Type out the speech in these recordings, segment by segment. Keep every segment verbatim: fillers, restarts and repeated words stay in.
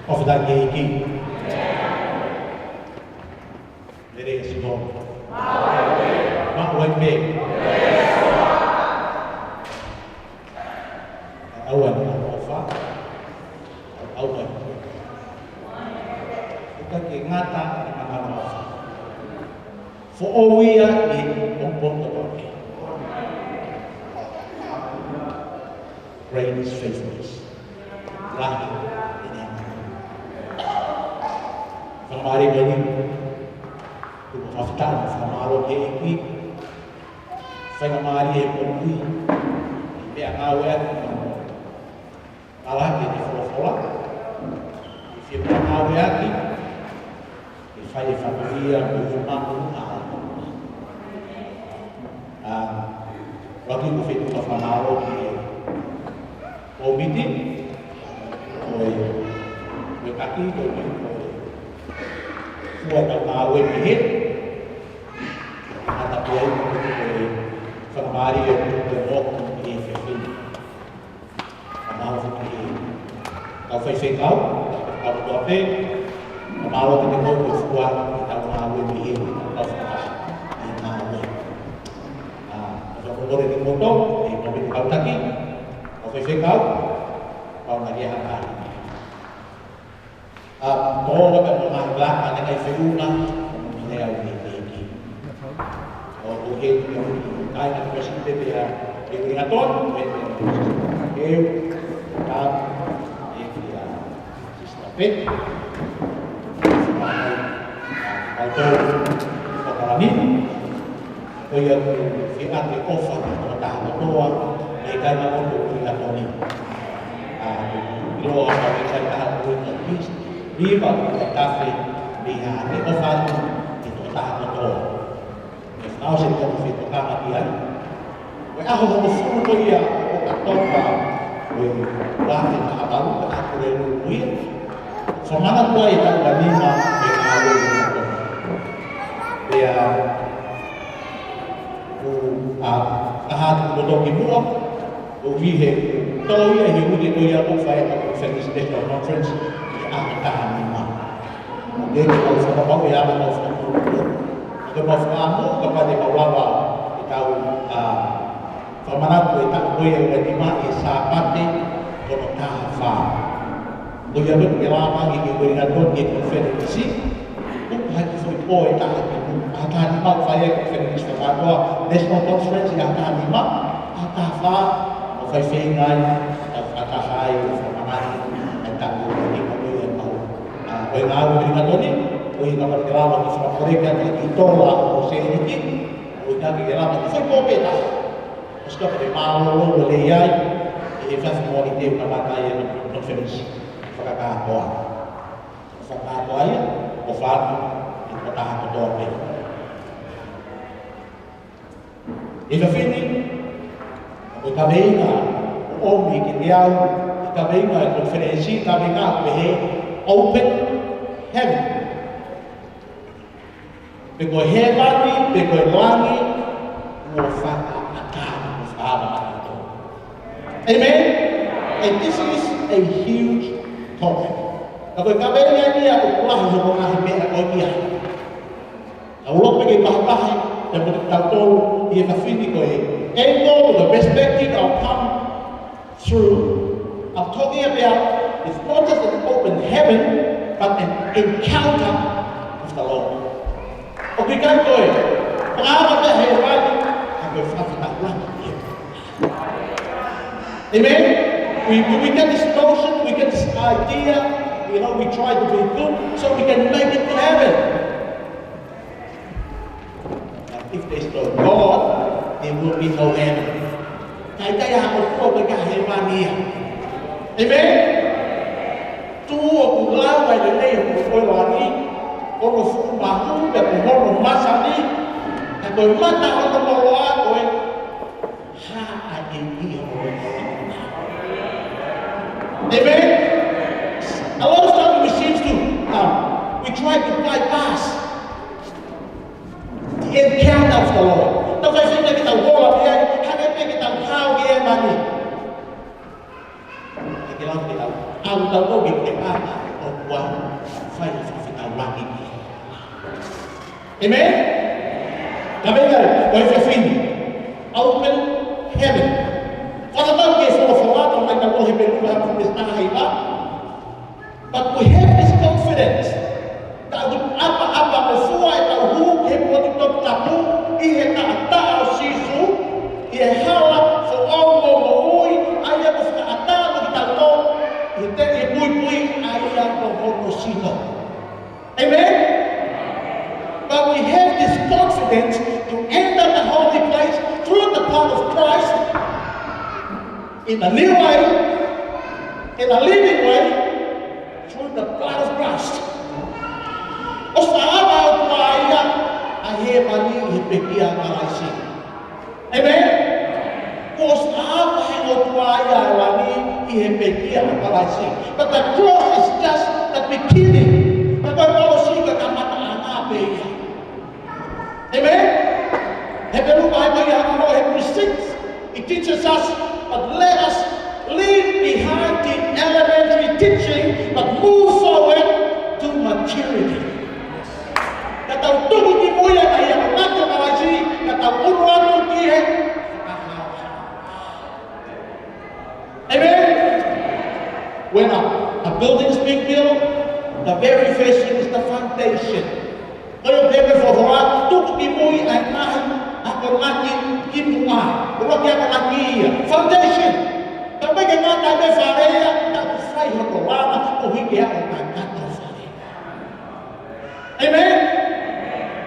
Fakafetaʻi ki he ʻEiki. Lelei ʻa Sihova. Maʻu ai pē. ʻOku ʻauha ʻene ʻofa. ʻOku ʻauha. ʻOku ʻikai ke ngata ʻene ʻofa. Foʻou ia ʻi he pongipongi kotoa pē. Great is faithfulness. Lahi ʻene ʻamanaki. Fakamālō ʻEiki. Tuku fakafetaʻi mo fakamālō ki he ʻEiki. Faingamālie ʻo e moʻui. Pea ngāueʻaki mo ala ke ne folofola. ʻI he fiemaʻu ngāueʻaki. ʻE fai e fatongia mo e maʻu ʻa. ʻA, ʻoku ou fie tuku fakamālō ki he kōmiti, ko e, ko e taki, ko e, ko e, fua ʻetau ngāue mei heni, ʻa tapu ai ko e fakamālō ʻo e motu ʻi he efiafi ni. Fakamālō foki ki he kau faifekau, kau kotoa pē, fakamālō ki he kau ko e fua ʻetau ngāue mei heni, kau faifekau, ʻi he ngāue. ʻA, ʻoku ou kole kimoutolu, ʻe kau pē kau taki, kau faifekau, kau ngāue ʻa e hanga. ʻA, ko e ʻofa pē mo e ngaahi laka, ngaahi feʻunga, mo e lea ʻo e ʻEiki. ʻOku ou kole ki he kāinga ko Sipepe ʻa e Uingatoni, ʻe, ʻe, ʻa, ʻe, ʻa, Sister Pet. ʻA, ʻa, ʻa, ʻa, ʻa, Ko ia ʻoku ou fie ʻoatu e ʻofa ki he tokotaha kotoa, ʻa e kāinga ʻo e Uingatoni. ʻA, ʻiloa ʻa e kakai ʻa e Uingatoni, riva ʻo e tafe, mei he ʻofa atu ki he tokotaha kotoa. ʻE fakaʻosi ʻetau fetokanga ki ai. Ko e ʻaho hongofulu ko ia ʻo ʻOkatopa, ʻo e ua afe taha valu, ko e ʻaho ko ē ʻo e ʻaho ia. Fakamanatu ai ʻetau nima, ʻe ʻalu ʻo Pea, ʻo, ʻa, ʻa ha tu koto ki muʻa, ʻo ʻi he, tau ia he uike ko ia ʻoku fai ʻa e Conference, National Conference, ʻi he ʻaho taha nima. ʻOku ke ke mau fakapapau ʻe ʻalu mau fakapapau. ʻOku mau fakaʻamu, kapau te mau lava, ʻetau, ʻa, fakamanatu e taʻu ko ia ʻo e nima ʻi he Sāpate, ko hono taha fā. Ko ia ʻoku ke lava ange ke ke ʻi he Uingatoni ki he konifelenisi, ʻoku ʻi ai e kiʻi foʻi pō ʻe taha ki muʻa, ʻaho taha nima ʻoku fai ai e konifelenisi fakakātoa, National Conference ʻi he ʻaho taha nima, ʻaho taha fā, ʻoku fai feinga ai, ʻo fakataha ai, ʻo fakamanatu, ʻa e taʻu ko ia ʻo e nima ko ia ʻoku mau. ʻA, ko e ngāue ʻa e Uingatoni, ko ia kapau te ke lava ke fakakolekita e kiʻi tola ʻo e sēniti, ʻo ʻikai ke lava ke foʻi pō pē ʻe taha. ʻOsi ka pē mālōlō ʻo lelei ai, ʻi he efiafi Mōnite ʻoku kamata ai e konifelenisi fakakātoa. Fakakātoa ia, ʻofa atu ki he tokotaha kotoa pē. ʻI he efiafi ni, ko e kaveinga ʻoku ʻomi kiate au, ʻi he kaveinga ʻo e konifelenisi, kaveinga ʻoku pehē, Open Heaven. Pe ko e hēvani, pe ko e langi, kuo fakaʻatā, kuo fakaʻatā. Amen? And this is a huge topic. Ka ko e kaveinga ia ʻoku lahi hono ngaahi meʻa ko ia. Ka ʻoku ou loto ke mahalo pē, ʻe mo te tau tolu, ʻi he efiafi ni ko e angle, the perspective, our come through, I'm talking about, it's not just an open heaven, but an encounter with the Lord. ʻOku ʻikai ko e, pangava pē hēvani, ka ko e fakafetaʻi. Amen? We, we, we get this notion, we get this idea, you know, we try to be good so we can make it to heaven. But if there's no God, there will be no heaven. Ka ʻikai ha ʻOtua, ʻikai ha hēvani ia. Amen? Tuʻu ʻoku lau ai lelei ʻo ko e langi, ʻo ko e fuʻu mahu, pea ko hono masani, ka ko e mata hono koloa ko e hā ʻa e ʻEiki ʻo e. Amen? A lot of times we seem to, um, we try to bypass the encounter of the Lord. Tau fai feinga ke tau hola pē ai, hangē pē ke tau hao ki hēvani. Ke tau, ke tau, tau, tau, tau, ke, ke, ah, ah, oh. Amen? Ka meʻa ko e efiafi ni, open heaven. Fakatatau ki he folofola, tau mai ka ko he Hepelū vahe hongofulu mā taha, but we have this confidence that ʻoku ʻapaʻapa mo fua ʻetau hū ki he potu toputapu ʻi he taʻataʻa ʻo Sīsū, ʻi he hala foʻou mo moʻui, ʻa ia ʻoku fakaʻatā mo kitautolu ʻi he te-, ʻi he puipui ʻa ia ko hono sino. Amen? But we have this confidence to enter the holy place through the blood of Christ in a new way, in a living way, through the blood of Christ. ʻOsi ʻave ʻe he ʻOtua ia ʻa hēvani ʻi he pekia ʻa Kalaisi. Amen? Kuo ʻosi ʻave ʻe he ʻOtua ia ʻa hēvani ʻi he pekia ʻa Kalaisi. But the cross is just the beginning. Ka ko e malosi ko e kamataʻanga pē ia. Amen? Hepelū vahe ko ia, Hepelū six, it teaches us, but let us leave behind the elementary teaching, but move forward to maturity. Ka tau tuku ki mui ʻa e ngaahi akonaki ʻa Kalaisi, ka tau ʻunu atu ki he Amen? When a, a building is being built, the very first thing is the foundation. Ko ia pē meʻa folofola, tuku ki mui ʻa e ngaahi akonaki ki muʻa. ʻUluaki akonaki ia, foundation. Ka ʻoku ʻikai ke ngata ai pē fale ia, ka ʻoku fai hono lava, ʻo hiki ʻa e ʻo kakato fale. Amen?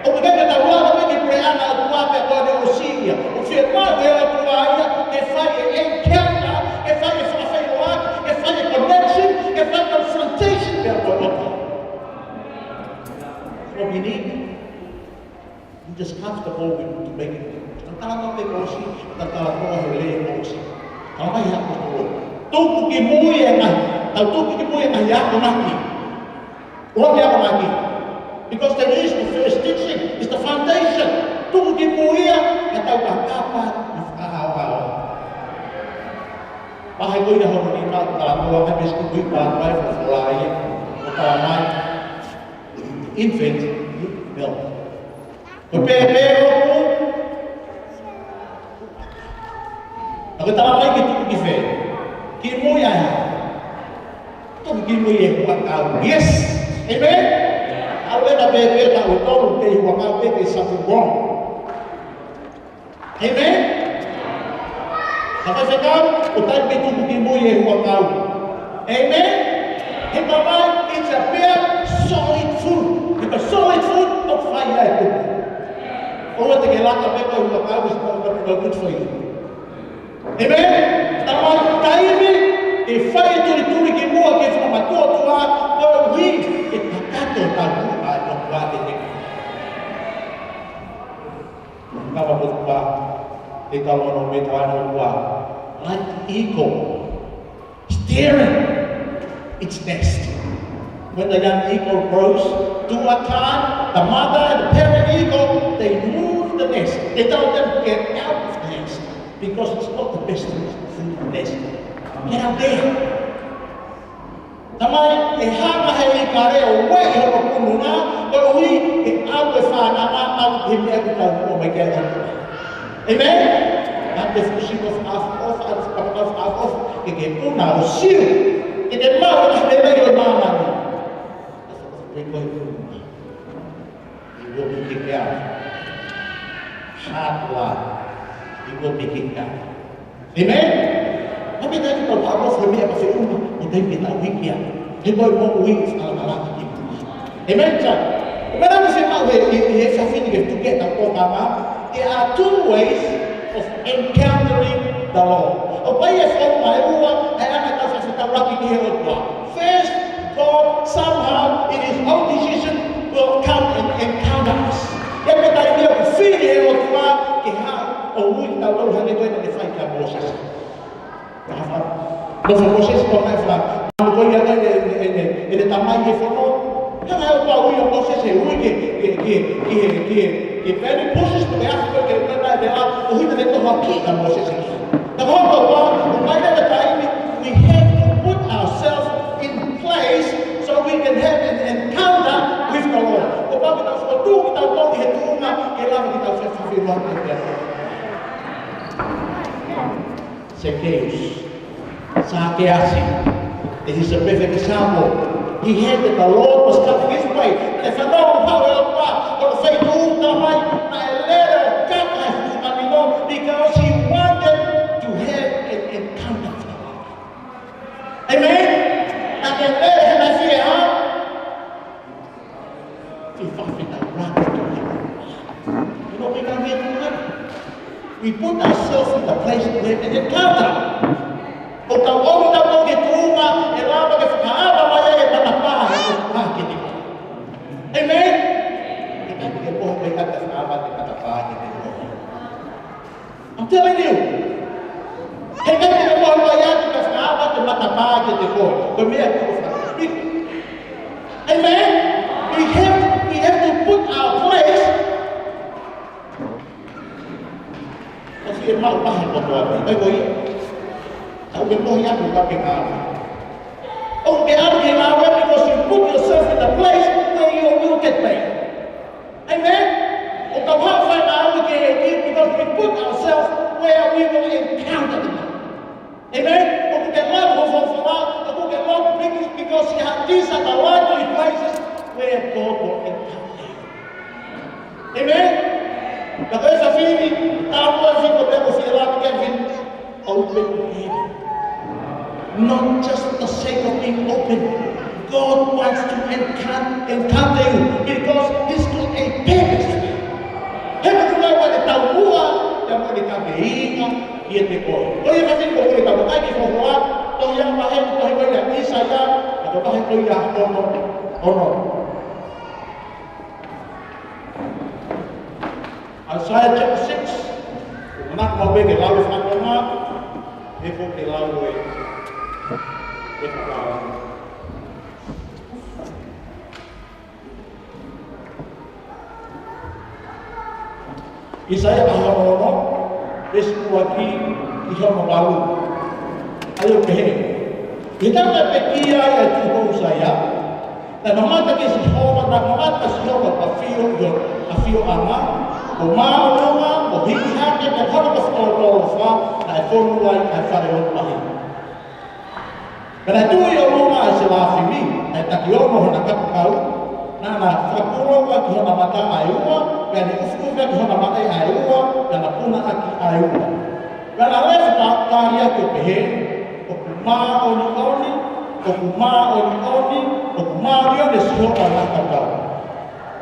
ʻOku ʻikai ke tau lava pē ke puleʻanga ʻOtua pea ko ʻene ʻosi ia. ʻOku fiemaʻu ʻe he ʻOtua ia ke fai e encounter, ke fai e fakafeʻiloaki, ke fai e connection, ke fai e confrontation pea ko e ʻOtua. What we need, I'm just comfortable with to make it. Tau talanoa pē kuo ʻosi, tau talanoa he lea kuo ʻosi. Tau mai ha kuo ʻosi. Tuku ki mui e ngaahi, tau tuku ki mui e ngaahi akonaki. ʻUluaki akonaki. Because that is the first teaching, is the foundation. Tuku ki mui ia, ka tau kakapa, ʻa e fakaʻaoʻao. Vahe ko ia hono nima, talanoa, ka pesi ki mui, talanoa, folofola ia, ʻo talamai. Infant, you milk. Ko e pēpē ʻoku. Ka ko e talamai ke tuku ki fē? Ki mui ai. Tuku ki mui e huʻakau. Yes. Amen? ʻAlu ʻena pēpē taʻu ʻe tolu, kei huʻakau pē kei sapu gong. Amen? Ka ko e fekau, ʻoku taimi ke tuku ki mui e huʻakau. Amen? He talamai, it's about solid food. Because solid food, ʻoku fai ai e tupu. ʻOua te ke laka pē ko e huʻakau, it's not, not, not good for you. Amen? Talamai, taimi ke fai e tulituli ki muʻa ke fakamatuʻotuʻa, koeʻuhi ke kakato e taumuʻa ʻa e ʻOtua ke te Ngāue ʻa e ʻOtua, ʻe kau ono me tau ʻOtua, like the eagle, stirring its nest. When the young eagle grows to a time, the mother and the parent eagle, they move the nest. They tell them, "Get out of the nest, because it's not the best thing to do in the nest. Get out there." Talamai, ʻe hanga ʻe he ʻīkale ʻo ueʻi hono pununga, koeʻuhi ke ʻave e fānau ʻo aʻu ki he meʻa ʻoku tau ʻomai ki ai. Amen? Not the fishing of half off, of, of, of, of, ke ke puna ʻo siu, ke ke maʻu e meʻa ʻo e māmani. That's what we go through. It will be kicked out. Hard work. It will be kicked out. Amen? Kapau te tau ʻalu ʻo fai e meʻa ʻoku fiemaʻu, ʻoku tau ʻi ai e tau hiki ia. He ko e moʻui ʻoku fakalangilangi ki ai. Amen, church? Ko e meʻa ʻoku fiemaʻu he, he, he efiafi ni ke tuku ki heʻetau tokanga. There are two ways of encountering the Lord. ʻOku ʻi ai e founga ʻe ua, ʻe anga ʻetau fefetaulaki ki he ʻOtua. First, God, somehow, in his own decision, will come and encounter us. ʻI ai e taimi ʻoku fili ʻe he ʻOtua ke haʻu ʻo ui kitautolu hangē ko e naʻe fai kia Mōsese. Nofo ʻa Mōsese ko e ngaahi fā. Ko ia ko e, e, e, e, e tamai e fono. Hanga ʻe he ʻOtua ʻo ui ʻa Mōsese, ui ki he, ki he, ki he, ki he, ki he burning bushes, ko e afi ko ē ke ʻuta e veʻe, ʻo hina ke tohoakiʻi ʻa Mōsese ki ai. Ka ko e ʻOtua, ʻoku ʻi ai e taimi, we have to put ourselves in place so we can have an encounter with the Lord. Kuo pau ke tau fokotuʻu kitautolu ʻi he Zacchaeus. Sakeasi. And he's a perfect example. He heard that the Lord was coming his way. And he said, "No, how will I?" On the faith, "Oh, God, I, I let it come, I, I know," because he wanted to have an encounter with the Lord. Amen? Naʻá ne lele he mesie, ha? Fifty-five in the rock. You know, we can get to that. We put ourselves in the place where an encounter. ʻOku tau ʻomi ʻetau moʻui ki he tuʻunga ʻe lava ke fakaava mai ai e matapā ʻo e ʻOtua kiate koe. Amen? ʻIkai ke mohe mai ʻa e fakaava e matapā kiate koe. I'm telling you. He ʻikai ke mohe mai ʻa e fakaava e matapā kiate koe. Ko e meʻa ʻoku fakaava. Amen? We have, we have to put our place. ʻOsi e maʻu pahe kotoa pē. ʻIkai ko ia. ʻOku ke mohe atu ka ke ngāue. ʻOku ke ʻalu ke ngāue because you put yourself in the place where you will get paid. Amen? ʻOku tau haʻu ʻo fai ngāue ki he ʻEiki because we put ourselves where we will encounter the Lord. Amen? ʻOku ke lau ho folofola, ʻoku ke lau business because these are the likely places where God will encounter you. Amen? Ka ko e safini, tāpua si ko peko si e laki ke vin, open heaven. Not just for the sake of being open. God wants to encounter, encounter you because He's got a purpose. He ʻoku ʻikai ke tau mua, ʻikai ke tau inga, ʻiate koe. Ko ia ka tiko ko e tau kai ki fofua, tohi ʻa e vahe, tohi ko ia ʻIsaia, ʻa e vahe ko ia ono, ono. Isaiah chapter six. Manako maʻu pē ke lau e fakatonga, he ko ke lau e, e fakatonga. ʻIsaia vahe ono, veesi ua ki he hono valu. ʻA ia ʻoku pehē: He taimi naʻe pekia ai ʻa e tuʻi ko ʻUsaia, naʻe mamata kia Sihova, naʻe mamata kia Sihova ʻi he ʻafio, ʻi he ʻafioʻanga, ʻo māʻolunga, ʻo hiki hake, pea holo ko e fototolofa, naʻe fonu ai ʻa e fale ʻo e ʻOtua. Pea naʻe tuʻu ʻi ʻolunga ʻa e selafimi, naʻe takiono hona kapakau, naʻa na fakapūlou ʻaki hona mata ʻa e ua, pea ne ʻufiʻufi ʻaki hona maʻe ʻa e ua, pea na puna ʻaki ʻa e ua. Pea na lea fakaʻaliʻali ʻo pehē: ʻOku māʻoniʻoni, ʻoku māʻoniʻoni, ʻoku māʻoniʻoni ʻa Sihova ʻo e ngaahi kautau.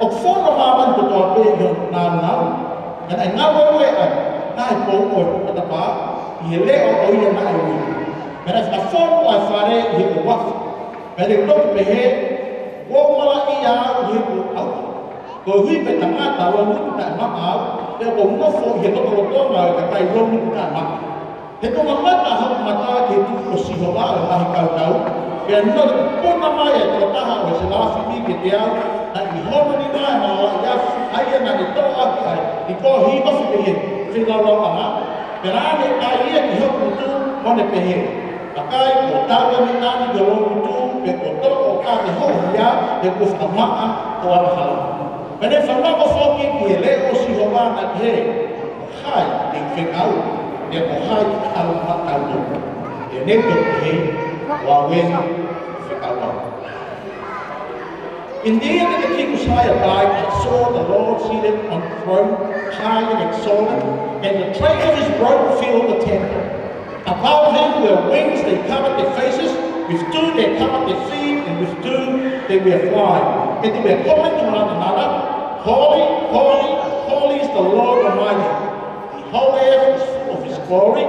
ʻOku fonu ʻa māmani kotoa pē ʻi hono nāunau. Pea naʻe ngāueʻaki ʻa e ngaahi pou ʻo e matapā ʻi he leʻo ʻo ia naʻe ui. Pea naʻe fakafonu ʻa e fale ʻi he uafu. Pea ne toki pehē: Kuo u malaʻia au ʻi heʻeku ʻauha, koeʻuhi ko e tangata loungutu taʻemaʻa au, pea kuo u nofo ʻi he lotolotonga ʻo e kakai loungutu taʻemaʻa. He kuo mamata hoku mata ki he tuʻi ko Sihova ʻo e ngaahi kautau, pea ne puna mai ʻa e tokotaha ʻo e selafimi kiate au, naʻe ʻi hono nima ʻa e malaʻia, ʻa ia naʻa ne toʻo ʻaki ʻa e ikohi ʻo fili he feilaulau ʻanga, pea naʻa ne ʻai ia ki hoku ngutu, mo ne pehē: Vakai, kuo tau ʻa e meʻa ni ki ho loungutu, pea kuo toʻo ʻa e hoʻo hia, he kuo fakamaʻa ho angahala. Pea ne fanongo foki ki he leʻo ʻo Sihova naʻe pehē: Ko hai te u fekau, pea ko hai te u ʻalu maʻatautolu? Pea ne toki pehē: Ko au eni, fekau au. In the year that the king Uzziah died, I saw the Lord seated on a throne, high and exalted, and the train of his robe filled the temple. Above him were wings that covered their faces, with two they covered their feet, and with two they were flying. And they were calling to one another, "Holy, holy, holy is the Lord Almighty. The whole earth is full of his glory."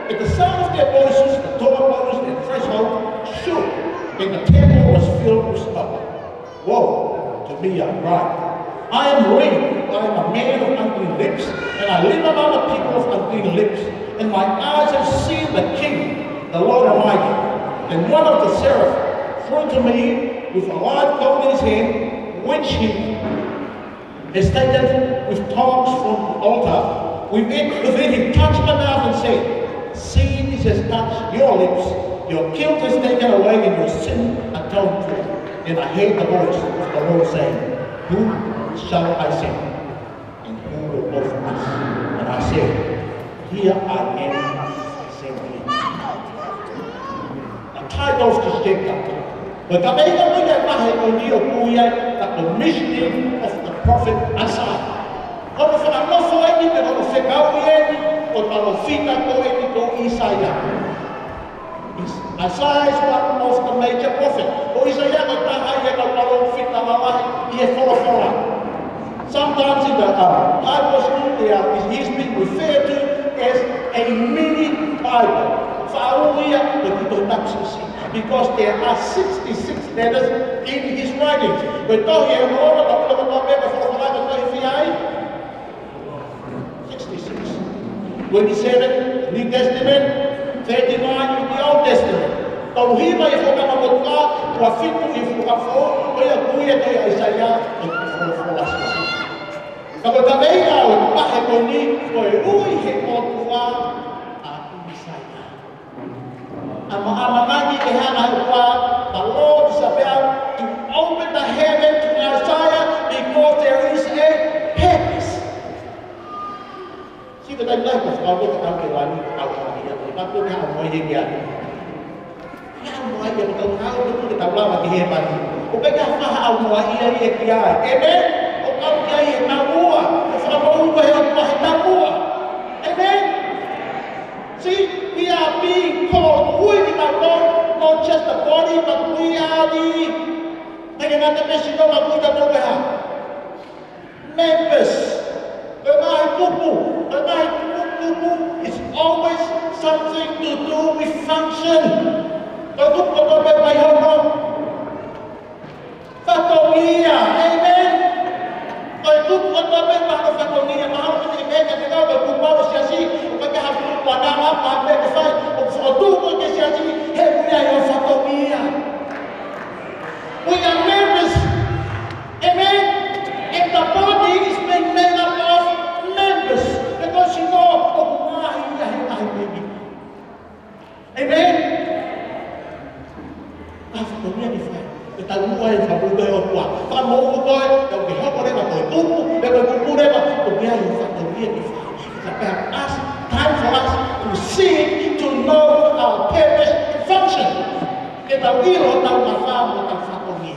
At the sound of their voices, the doorposts and threshold shook, and the temple was filled with smoke. Woe to me, I cried. I am ruined, I am a man of unclean lips, and I live among a people of unclean lips, and my eyes have seen the King, the Lord Almighty. Then one of the seraph flew to me with a live coal in his hand, which he has taken with tongs from the altar. With it, with it he touched my mouth and said, "Sin has touched your lips, your guilt is taken away, and your sin atoned for." And I heard the voice of the Lord saying, "Who shall I send? And who will go for us?" And I said, "Here I am, send me." The title of this chapter. Ko e kaveinga ko ia ʻo e vahe ko eni ʻoku ui ia The Commissioning of the Prophet Isaiah. Ko hono fakanofo eni pe ko hono fekauʻi eni ʻo e palōfita ko eni ko ʻIsaia. Isaiah is one of the major prophets. Ko ʻIsaia ko e taha ia ʻo e kau palōfita lalahi ʻi he folofola. Sometimes in the uh, Bible school, they are, he's been referred to as a mini Bible. Faʻa ui ia ko e kiʻi tohi tapu siʻisiʻi. Because there are sixty-six letters in his writings. Ko e tohi ʻe ono ono, tapu loko toa pē, ko e folofola ko e tohi fiha ai. Sixty-six. Twenty-seven, New Testament, thirty-nine in the Old Testament. Tolu hiva ʻi he Fuakava Motuʻa, ua fitu ʻi he Fuakava Foʻou, ko ia ʻoku ui ia ko ʻIsaia, ʻa e folofola siʻisiʻi. Ka ko e kaveinga ʻo e vahe ko eni, ko e ui ʻe he ʻOtua ʻa ʻIsaia. ʻAma, ʻamanaki ke hanga ʻe he ʻOtua, the Lord is about to open the heaven to Isaiah because there is a purpose. Sio ki he taimi lahi ʻoku fakaʻosi ke tau ke lani, ke tau ʻalu ia, ke tau ke ʻalu ia ki ai. Ke ʻalu ia, ke tau ʻalu ke tau lava ki hēvani. ʻOku ʻikai ke ʻalu ia ia ki ai. Amen? ʻOku ʻalu ki ai he taumuʻa. ʻOku fakamoʻui koe ʻe he ʻOtua he taumuʻa. Amen? See, we are being called. Ui kitautolu, not just the body, but we are the. Hei, ngata pē sino, ka ui kitautolu pē ha. Members. Ko e ngaahi kupu, ko e ngaahi kupu is always something to do with function. Ko e kupu kotoa pē ʻoku ʻi ai hono fatongia. Amen. Ko e kupu kotoa pē ʻoku ʻi ai hono fatongia. Mahalo ko e meʻa ke kau ko e kupu ʻo e siasi, ʻoku ʻikai ha kupu ʻa e ngaahi ʻapa pē ke fai, ʻoku fokotuʻu koe ki he siasi, he ʻoku ʻi ai hono fatongia. We are members. Amen. And the body is being made up of members. Because you know, ʻoku ngaahi ia he ngaahi member. Amen. Ka fatongia ke fai. Ke tau mua e fatongia ʻo e ʻOtua. Fakamoʻui koe, ke ke hoko leva ko e kupu, ke ke kupu leva, ʻoku ʻi ai e fatongia ke fai. It's about us, time for us to seek to know our purpose and function. Ke tau ʻilo hotau mafao mo hotau fatongia.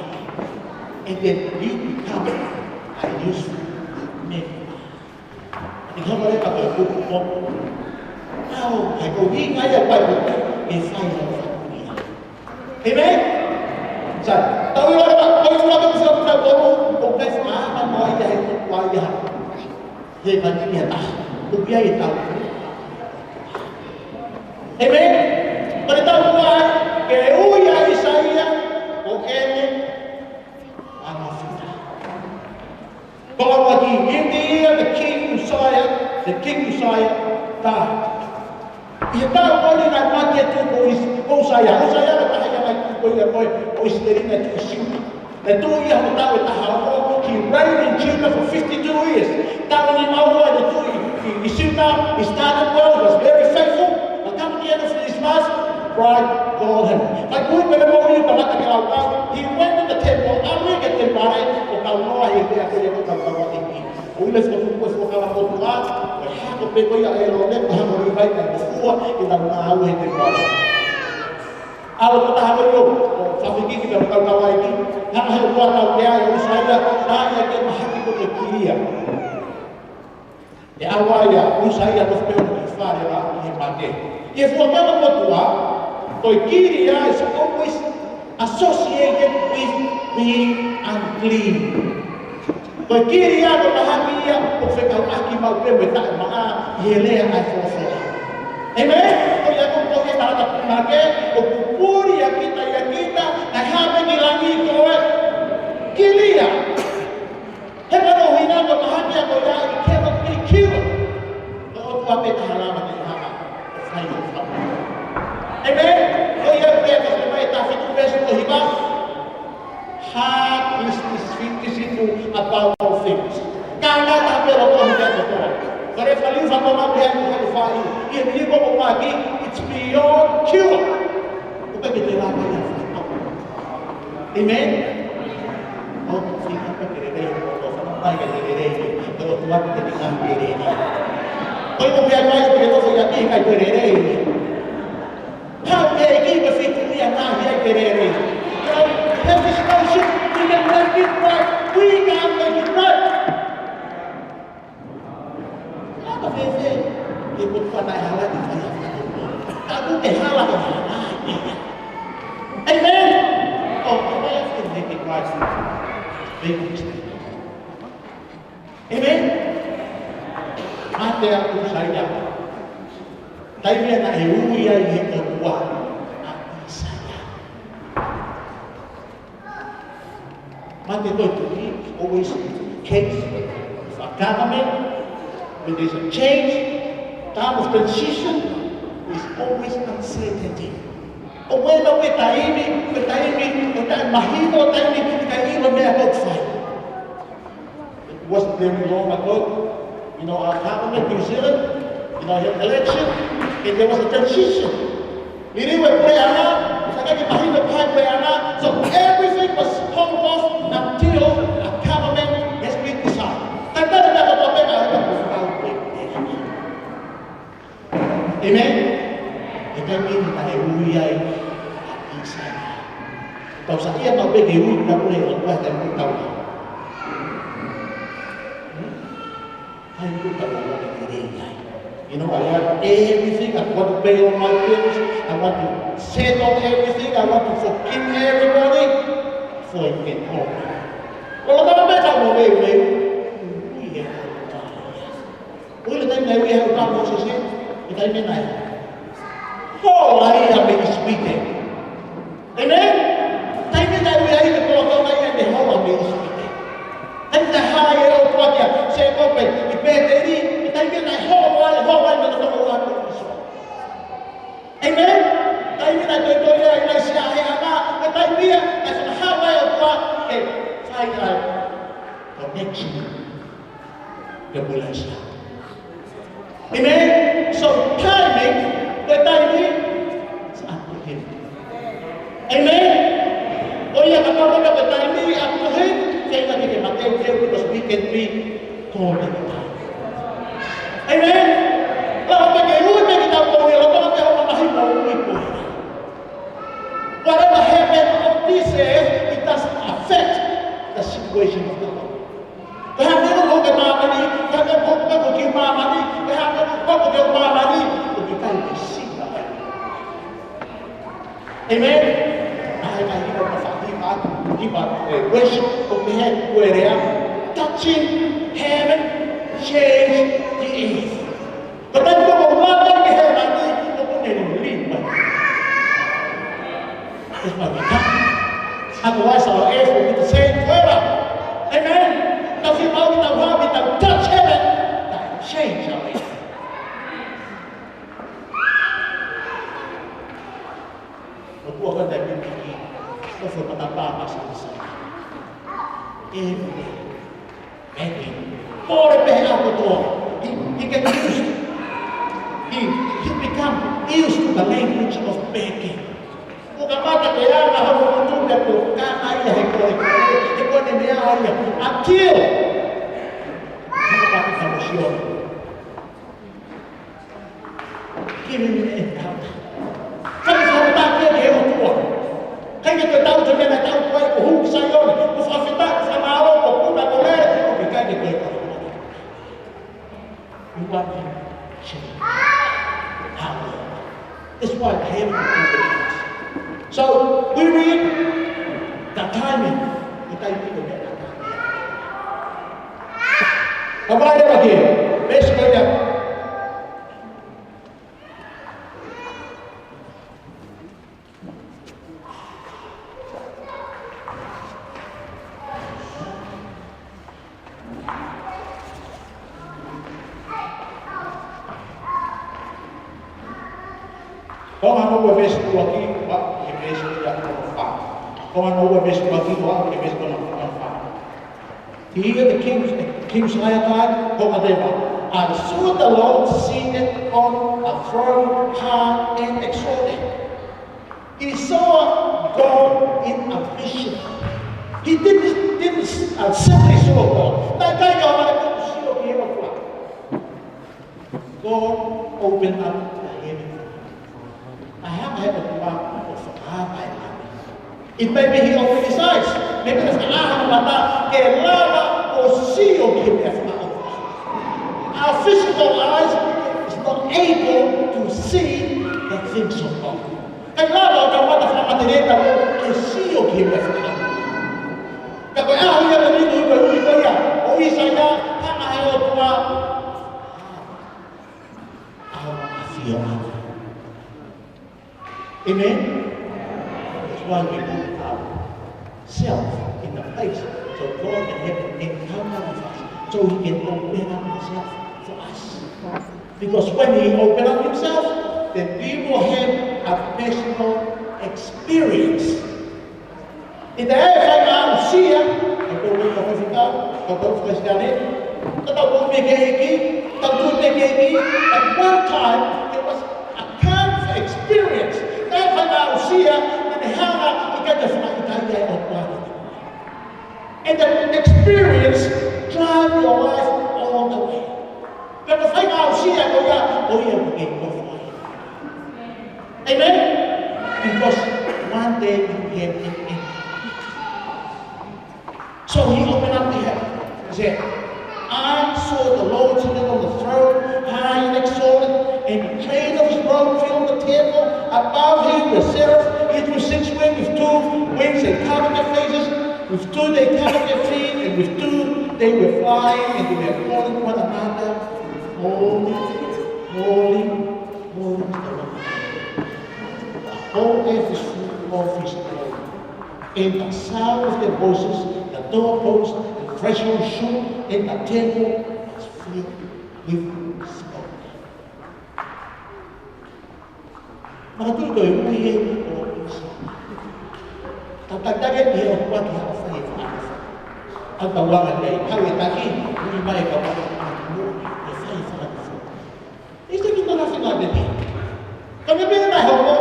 And then you become a useful member. ʻI he hoko leva ko e kupu ʻoku. Au, ʻai ko e ʻuhinga ia ʻoku ʻai ko e ke fai ʻa e fatongia. Amen? Sai, tau ʻilo leva, ko e ʻuhinga ko e kupu ʻoku tau ʻoku, ʻoku ʻikai fakaʻamu mo ia he kupu ʻa ia. He mani ia ta, ʻoku ʻi ai e tau. Amen? Ko e tau kupu ʻa, ke ui ʻa ʻIsaia, ʻo ʻene, ʻa e mafuta. Ko e ʻuluaki, in the year the king Uzziah, the king Uzziah died. ʻI he taʻu ko eni naʻe mate atu ko ʻIs-, ko ʻUsaia. ʻUsaia ko e taha ia naʻe tuʻu ko ia ko ē ʻo ʻIsileli naʻe tuʻu ʻi Siuta. Naʻe tuʻu ia he taʻu ʻe taha ono, he reigned in Judah for fifty-two years. Taʻu nima ua ʻene tuʻu ʻi, ʻi, ʻi Siuta, he started well, he was very faithful. But come to the end of his life, pride called him. Fai kui pē mo ui kamata ke lau kau, he went to the temple, ʻalu ia ki he temipale, ʻo kau noa he meʻa ko ia ko e kau kau ʻa e ʻEiki. ʻO ʻilo e fakafuku e Fuakava Motuʻa, ko e hako pē ko ia ʻa ʻĒlone, ko e hako Līvai, ko e fua, ke nau ngāue he temipale. ʻAlu ko e taha ko ia ʻo, ʻo fafiki ki he kau kau ʻa e ʻEiki, hanga he ʻOtua ʻo tautea ʻa ʻUsaia, naʻe ʻi ai e mahaki ko e kilia. ʻE ʻalu ai ʻa ʻUsaia ʻo nofo pē ʻo ki fale la ʻi he mate. ʻI he Fuakava Motuʻa, ko e kilia is always associated with the unclean. Ko e kilia ko e mahaki ia ʻoku fekauʻaki maʻu pē mo e taʻemaʻa ʻi he lea ʻa e folofola. Amen? Ko ia ko e tangata punake, ʻoku puli ʻa kita ʻia kita, ʻa e hā pē ki langi ko e kilia. He ko hono ʻuhinga ko e mahaki ia ko ia, it cannot be cured. Ko e ʻOtua pē taha lava ke hanga ʻo fai ʻo fai. Amen? Ko ia pē ko e mai ta fitu veesi ko hiva. Heart is deceitful above all things. Kāinga taha pē loto he meʻa kotoa. Ko e faliu fatongia pē ʻoku fai. ʻI he meʻa ko e mahaki, it's beyond cure. ʻOku ʻikai ke te lava ia ʻo fai. Amen? ʻOku fika pē ke lelei, ʻoku fakaʻamu ke lelei, ʻoku ʻoatu ke te ngāue lelei. Ko e ʻoku pehē mai ke tō fai ʻaki ʻikai ke lelei. Kerere. You know, have this notion, we can make it right. We can make it right. Lava fēfē ke ʻoua naʻa hala ke fai ʻa e fatu. Ka ʻoku te hala ke fai ʻa e fatu. Amen. Oh, the way I can make it right. Make a mistake. Amen. Mate ʻa ʻĪsaia. Taimi naʻe ui ai ʻe he ʻOtua ʻa ʻĪsaia. Mate ko e tuʻi, always case of a government, when there's a change, time of transition, there's always uncertainty. ʻOku ʻi ai pē taimi, pē taimi, pē taimi mahino, taimi ʻikai ʻilo meʻa ʻoku fai. It wasn't very long ago, you know, our government, New Zealand, you know, had election, and there was a transition. Liliu e puleʻanga, saka ke mahino ko hai e puleʻanga, so everything was hold off until a government has been decided. Taimi naʻe tau pē ka ʻoku tau pē. Amen? ʻE taimi ni naʻe ui ai ʻa ʻĪsaia. Tau saiʻia tau pē ke ui ka pule o kua taimi tau. Hmm? Hai ku tau ʻa ke lelei ai. You know, I want everything. I want to pay all my bills. I want to settle everything. I want to forgive everybody. For it can all. Well, I'm gonna make a way, way. Ui he ʻOtua. Ui le taimi naʻe ui he ʻOtua ʻa Mōsese, ʻi he taimi naʻe hola ia mei ʻIsipite. Amen? Taimi naʻe ui ai ke poloka mai ia ke hola mei ʻIsipite. Taimi naʻe hā ai e ʻOtua kia Sēkope ʻi Pēteli, ʻi he taimi naʻe hola ai, hola ai mei he ʻOtua ʻa Kalaisi. Amen? Taimi naʻe toitoi ai ʻa ʻIlaisiaʻa he ʻanga, ʻi he taimi ia naʻe fakahā ai e ʻOtua ke fai ai connection. Ke pule ʻa ʻIlaisiaʻa. Amen? So, timing, the timing, it's up to him. Amen? ʻOku ʻikai ke pau ke timing, up to him, ke ʻikai ke mateuteu, because we can be called at the time. Amen? Lava pē ke ui pē kitautolu ia, lava pē ʻo mamahi mo ui pē. Whatever happened on this earth, it doesn't affect the situation of the Lord. Ko e hā e meʻa ʻoku hoko ʻi māmani, ko e hā e meʻa ʻoku hoko ki māmani, ko e hā e meʻa ʻoku hoko ki māmani, ʻoku ʻikai ke sila ai. Amen? ʻA e ngaahi hiva ʻoku faʻa hiva atu, hiva, eh, worship, ʻoku pehē ʻe he lea, touching heaven, change the earth. Ko e taimi ko ē ʻoku lava ke hēvani, ʻoku ne liliu mai. It's my time. Otherwise, our earth will be the same forever. Amen. Tau fiemaʻu ke tau hā, ke tau touch heaven, tau change our earth. ʻOku ʻikai ke tau piki, ʻo fai matapā masa masa. Every day. Begging. Kole pē he ʻaho kotoa. He, he get used. He, he become used to the language of begging. ʻOku kamata ke anga hono ngutu pea ko e kanga ia he kole, he kole, he kole meʻa ia. Until he ʻoatu ʻa Sione. Give him an encounter. Fai fakafetaʻi ki he ʻOtua. ʻIkai ke tau te mena tau kuai ko hū ki Saione, ko fakafetaʻi, ko fakamālō, ko puna, ko lele, ʻoku ʻikai ke ko e ko. You want him to change. Hallelujah. That's why the heaven is open. So, we read the timing. The timing of that. Ka vai leva ki he, veesi ko ia. Ko e hangē ko e veesi ua ki, ua, ki he veesi ua ki he fā. Ko e hangē ko e veesi ua ki, ua, ki he veesi ua ki he fā. He heard the king, King Uzziah cried, ko ka teva, I saw the Lord seated on a throne high and exalted. He saw God in a vision. He didn't, didn't, uh, simply saw God. Naʻe ʻikai ke ʻamanaki ke sio ki he ʻOtua. God opened up the heaven. Naʻe hanga ʻe he ʻOtua ʻo fakahā mai e lami. It may be he opened his eyes. Maybe that's the aha mata ke lava ʻo sio ki he meʻa fakaʻotua. Our physical eyes is not able to see the things of God. ʻIkai lava ʻo e mata fakamatelié ke sio ki he meʻa fakaʻotua. Ka ko e ʻaho ia ʻoku ou ui ko ia, ʻo ʻĪsaia, hanga he ʻOtua ʻo ʻafio ai. Amen? That's why we put ourselves in the place so God can have an encounter with us, so he can open up himself for us. Because when he opened up himself, then we will have a personal experience. ʻI he faʻahinga aʻusia, ʻa e kau ʻi he fekau, kau Kalisitiane, ka tau kumi ki he ʻEiki, tau tui ki he ʻEiki, at one time, there was a kind of experience. ʻI he faʻahinga aʻusia, naʻe hanga ʻikai ke fakaʻitaʻi ʻe he ʻOtua. And that experience drive your life all the way. Pea ko e faʻahinga aʻusia ko ia, ʻoku ʻikai ke kau fai. Amen? Because one day you have an encounter. So he opened up the heaven. He said, "I saw the Lord seated on the throne, high and exalted, and the train of his robe filled the temple. Above him were seraphs, each with six wings, with two wings they covered their faces, with two they covered their feet, and with two they were flying, and they were calling one another, 'Holy, holy, holy is the Lord.'" The whole earth is full of his glory. And the sound of their voices, the doorposts, the threshold shook, and the temple was filled with smoke. Makatuʻu ko e ui ē ʻo ʻĪsaia. Tau takitaki ʻi he ʻOtua ki haʻo fai e fakaʻofa. ʻOku tau lava lelei, kau e taki, ui mai ka paka ʻa ʻoku ʻi he fai e fakaʻofa. Is there not nothing like that here? Ka me mena mai hoko,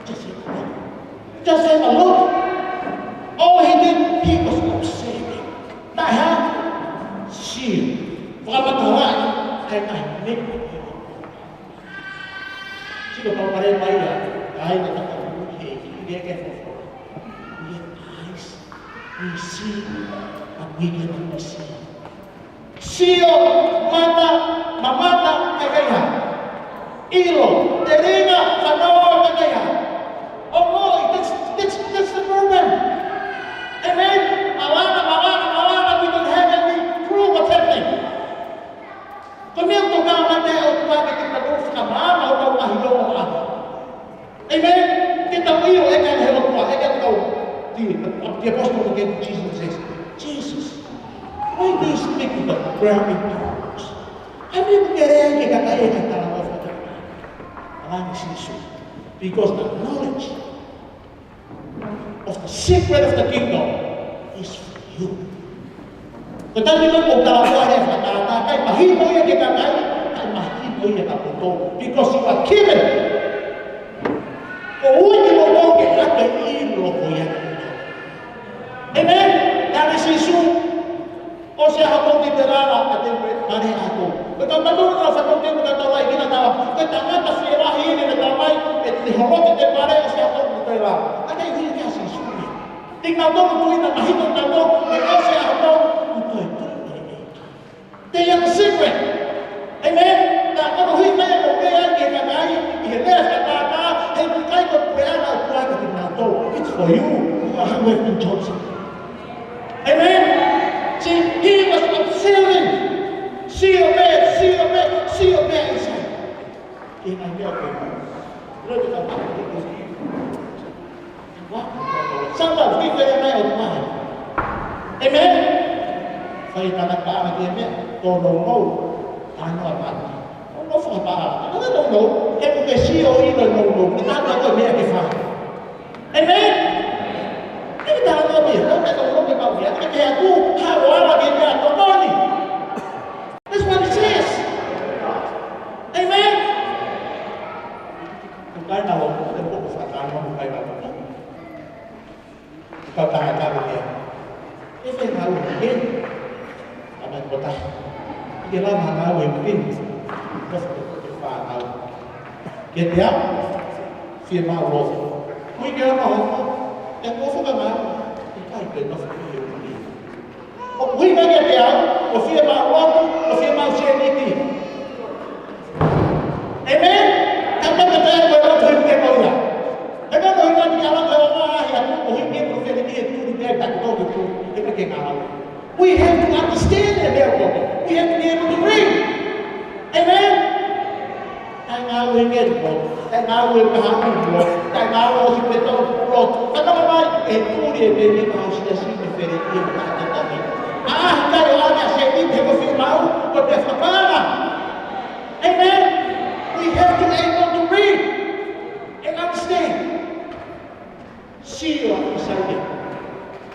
just have a look. Just have a look. All he did, he was observing. Naʻe hā? Sio. Fakamatalaʻi, ʻa e ngaahi meʻa. Sio ka pare mai ia, ʻa ia naʻe tau he ki he ke fofo. We have eyes, we see, but we cannot see. Sio, mata, mamata, ʻikai ke ʻi ai. ʻIlo, telinga, fanongo, ʻikai ke ʻi ai. Oh no, that's, that's, that's the problem. Amen. Malanga, malanga, malanga, we don't have any clue what's happening. Ko e meʻa ʻoku tau maʻu mei he ʻOtua ke tau fakamaama ʻo tau ʻahiʻahi ʻo ʻaho. Amen? Ke tau ʻilo ʻe ʻikai ke he ʻOtua, ʻe ʻikai ke tau, the, the, the apostle came to Jesus and says, "Jesus, why do you speak to the ground in parables?" ʻAi meʻa ke lea ki he kakai ʻe ʻikai talanoa fakatātā. Alani Sīsū. Because the knowledge of the secret of the kingdom is for you. Ko e taimi ko ē ʻoku tala mai ʻe he fakatātā, ʻikai mahino ia ki he kakai, ʻikai mahino ia kia kimoutolu. Because you are given. Kuo ui kimoutolu ke ʻiate ʻilo ko ia. Amen? Naʻe Sīsū, ʻosi ʻa hoʻomou tui pē lava, ka te u pehē ʻe hoʻomou. Ko e tau tau na fa tau te u ka tau lai ki na tau. Ko e tangata fielahi ʻeni naʻe tau mai, ʻe te holoki te pare ʻosi ʻa hoʻomou tui pē lava. Ka te u hili kia Sīsū ia. Te kinautolu tui na mahino kinautolu, ʻe ʻosi ʻa hoʻomou tui pē lava. Te ia te secret. Amen. Naʻa ko e hui mai ko e pea ki he kakai, ʻi he lea fakatātā, he ʻikai ko e pea na ʻOtua kia kimoutolu. It's for you. You are who have been chosen. Amen. See, he was observing. Sio pē, sio pē, sio pē ʻIsaia. Ke ngai pē ʻo pē. Loi te kau pē. Sometimes we feel like, "Oh, my." Amen. Fai tangata ʻana ke me, tō nounou. Tano a mati. Nounou fakapaʻanga. Tano nounou. He ʻoku ke sio ʻi he nounou. Ke tano ko e meʻa ke fai. Amen. Ke tano ko e meʻa. Tano ko e meʻa ke fai. Ke ke aku, ha o ala ke meʻa tokoni. That's what it says. Amen. Ko e kakai na o, ko e popo fakatātā mo e kakai na o. Ka tangata ko ia. ʻE fēfē ngāue ke? Ka mai ko tahi. ʻIkai lava ngāue ke. Ka fēfē ko e fānau. Ke te au. Fiemaʻu lotu. Uike ono hoko, ʻe hoko fakamaau, ʻikai ke nofo ki he uike. ʻOku ʻuhinga kiate au, ʻo fiemaʻu lotu, ʻo fiemaʻu sēniti. Amen? Ka ʻoku ʻikai ke toe lotu he uike ko ia. He ko e ʻuhinga ni ala ko e ʻaho ʻaho ia, ʻoku ʻuhinga ke tau fele ki he tuli pē, taku tau ke tuli, he ko e ke ngāue. We have to understand that, therefore. We have to be able to read. Amen? Taʻengāue ke tō, taʻengāue ka haʻu mo, taʻengāue ʻosi pē tō, tō. Ka tama mai, ʻe tuli e peni ka hau sia si me fere i e mata te tami. ʻA, kai o ana se i te ko fiemaʻu, ko te fakana. Amen? We have to be able to read and understand. Sio ʻa ʻIsaia.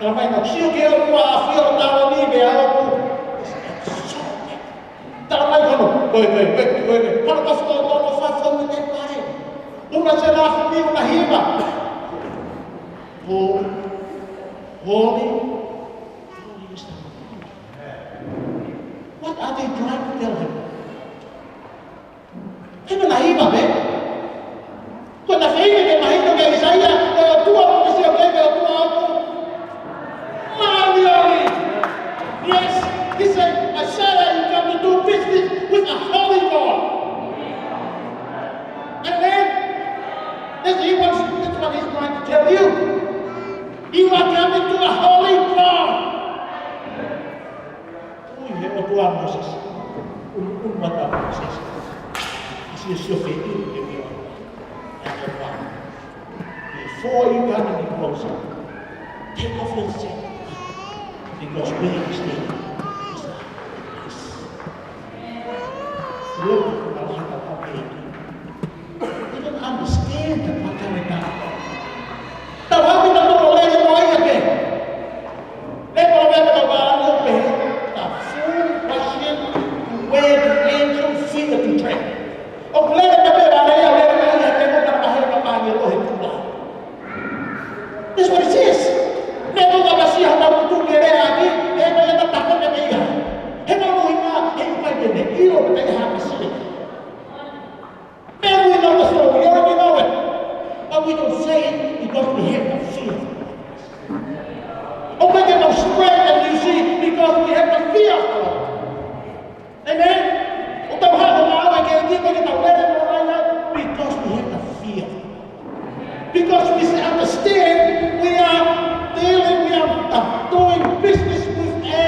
Tala mai na sio ki he ʻOtua ʻa fio tala ni mea ʻoku. Tala mai kono, koe, koe, koe, koe, koe. Kono ka fito kono fa fo me te pare. Una se la fo mi una hiva. Holy, holy, holy is the Lord. What are they trying to tell him? He ko e lahi ma pē. Ko e lahi ke mahino kia ʻIsaia, ko e ʻOtua ʻoku ke sio ki ai, ko e ʻOtua ʻoku māʻoniʻoni. Yes, he said, "Isaiah, you come to do business with a holy God." Amen? That's, he wants, that's what he's trying to tell you. You are coming to a holy God. Ui he ʻOtua Mōsese. Ui, ui mata Mōsese. Sio, sio ke ui ke ui. That's a problem. Before you come any closer, take off your sandals. Because where you stand is a place. Look, you don't understand the paternity. Tau haʻu ke tau lele mo ia pē. Lele mo ia pē tau pālangi pē. The full question to where the angel fear to tread. ʻOku lele pē pē vale ia, lele mo ia pē mo tau kahe ka pālangi lohe tula. That's what it says. Lele mo ia pē sia hata utu ke lea ki, lele mo ia pē tau pē pē ia. He mo ia, he ʻikai ke ne ʻilo pē ia ha kasi. Then we know the story. We already know it. But we don't say it because we have the fear. ʻOku ʻikai ke mau spread that you see because we have the fear of the Lord. Amen? ʻOku tau haʻu ʻo ngāue ki he ʻEiki, ʻikai ke tau lele mo ia because we have the fear. Because we understand we are dealing, we are, uh, doing business with a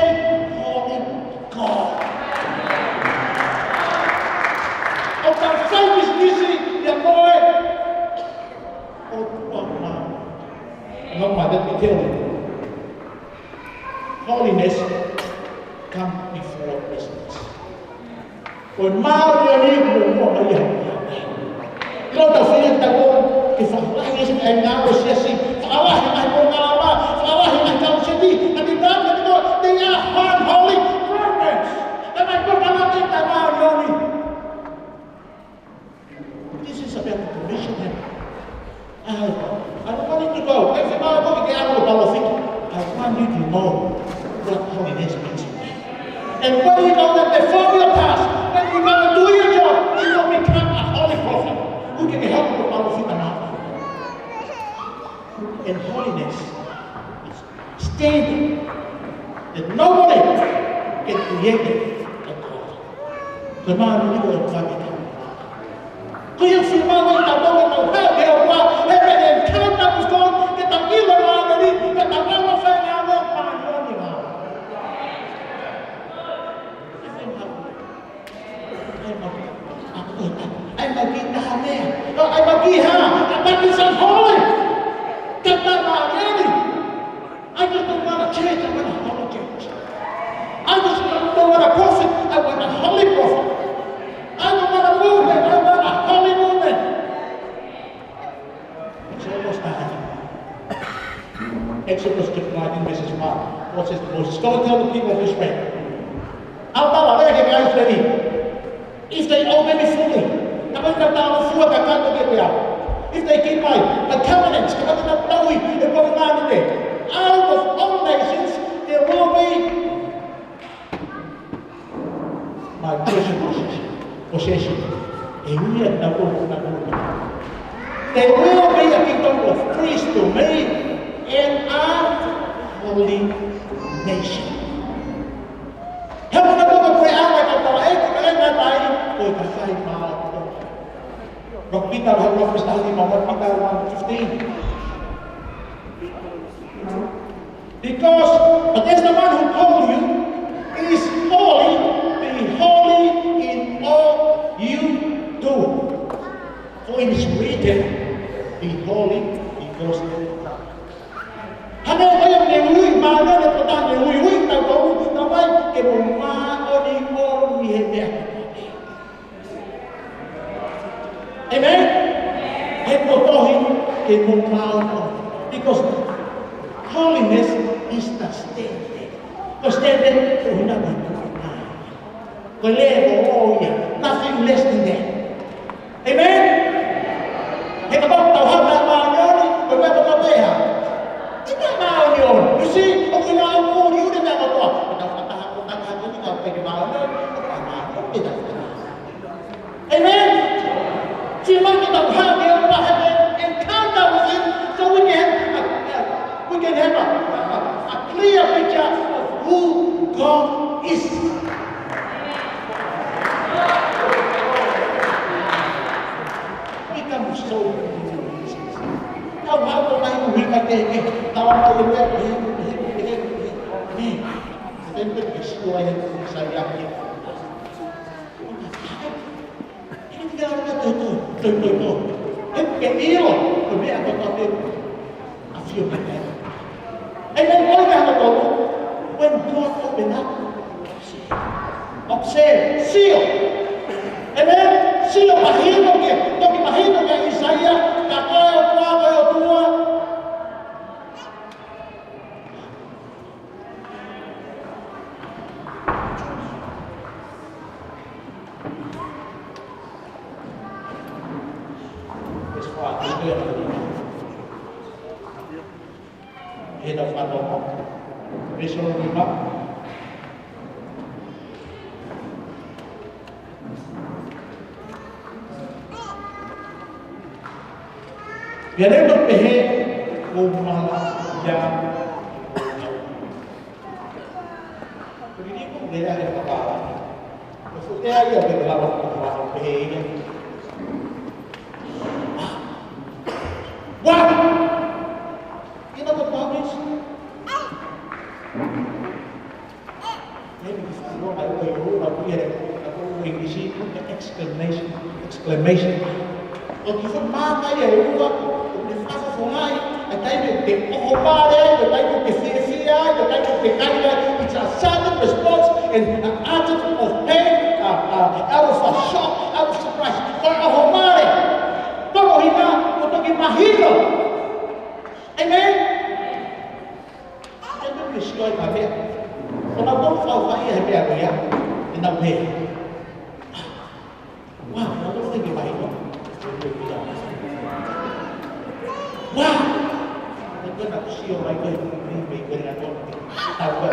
holy God. ʻOku tau fai pisinisi ia mo e ʻOtua. Now, let me tell you. Holiness come before business. Ko e māʻoniʻoni ʻoku muʻomuʻa mai ia. ʻIlo tau fai ʻetau ke fakalahi ʻa e ngāue ʻa e siasi, fakalahi mai ko ngā lama, fakalahi mai kau seti, ka te tau ke tau, they are unholy programs. Ka mai ko ngā lama te tau māʻoniʻoni. This is about the commission. I, I don't want you to go. If you go, you get out of the policy. I want you to know what holiness means to me. And when you go there, perform your task, when you go and do your job, you will become a holy prophet who can help the policy. And holiness is standing that nobody can create it at all. Ko e māʻoniʻoni ko e ʻOtua. Ko ia ʻoku fiemaʻu ai ʻetau tau ke tau haʻu ki he ʻOtua, have an encounter with God, ke tau ʻilo māʻoniʻoni, ke tau ʻilo fai ngāue māʻoniʻoni. ʻAi mau ki taha meʻa. ʻAi mau ki ha, a baptism holy. Ka ta māʻoniʻoni. I just don't want a church, I want a holy church. I just don't want a prophet, I want a holy prophet. I don't want a movement, I want a holy movement. It's almost time. Exodus chapter nineteen, verses one. God says to Moses, "Go and tell the people of Israel." ʻAlu ʻo tala ki he kakai ʻIsileli. If they obey me fully, kapau te nau talangofua kakato kiate au. If they keep my, my covenants, kapau te nau tauhi e kovinānite. Out of all nations, there will be my treasured possession. Possession. ʻE ui ʻa e tau ko na ko na. They will be a kingdom of priests to me and a holy nation. He ʻoku na koko pē ʻa e kakai ʻoku ʻikai ke nau ʻai, ko e kakai maʻa kotoa. Rock Peter, Rock Peter, Rock Peter one fifteen. Because, but as the one who called you is holy, be holy in all you do. For it is written, "Be holy, because I am holy." Hangē ko ia ʻoku ne ui, mānane ko tā ne ui, ui, tau tau, tau mai, ke mou māʻoniʻoni he meʻa. Amen? He ko e tohi, ke mou māʻoniʻoni. Because holiness is the standard. Ko e standard, ko e hina ko e Ko e level ia, nothing less than that. Amen? He kapau tau hanga ʻo māʻoniʻoni, ko e meʻa kotoa pē ia. ʻIkai māʻoniʻoni. You see, ʻoku ʻikai māʻoniʻoni, ʻoku ne meʻa kotoa. Tau fakataha, tau fakataha, tau fakataha, tau fakataha, tau fakataha. Amen? Sio mai ke tau have a, have an encounter with him, so we can have a, a, we can have a, a, a clear picture of who God is. Become so. Tau hau ko mai ʻuhi ka ke, ke, tau hau ko mai ʻuhi, ʻuhi, ʻuhi, ʻuhi, ʻuhi. Tau hau ko mai ʻuhi ka ke, ke, tau hau ko mai ʻuhi. He ʻikai ke ʻilo, ko e meʻa kotoa pē ʻa e ʻafio mai. And then ko e meʻa kotoa, when God open up, ʻoku se sio. And then sio mahino ke, toki mahino ke ʻIsaia, ka ko e ʻOtua, ko e ʻOtua. He tau fānau, Tesalonika. Pea leva pehē, ʻo mala ia. Ko e liliu ko e lea ʻa e fakaʻaho. Ko e fuʻu lea ia ʻoku ke lava ʻo fakaʻaho pehē ia. What? You know the promise? Maybe it's not wrong, I will, I will, I will, I will, English, exclamation, exclamation. ʻOku ke fakamāmā ia ʻe ua, ʻoku ke fakafofongaʻi, ʻa e taimi ʻoku ke ʻohovale ai, ʻa e taimi ʻoku ke fiefia ai, ʻa e taimi ʻoku ke kai ai. It's a sudden response and an attitude of pain, uh, uh, out of a shock, out of surprise. Ko e ʻohovale. Ko hono ʻuhinga, ʻoku toki mahino. Amen? Taimi ʻoku ke sio ai ki ha meʻa, ʻoku nau tau fau fai he meʻa ko ia, ʻe nau pehē. Wow, nau tau fai ke mahino. Wow! Nau tau sio mai ko e, mei, mei ko e nau tau. Tau ko e.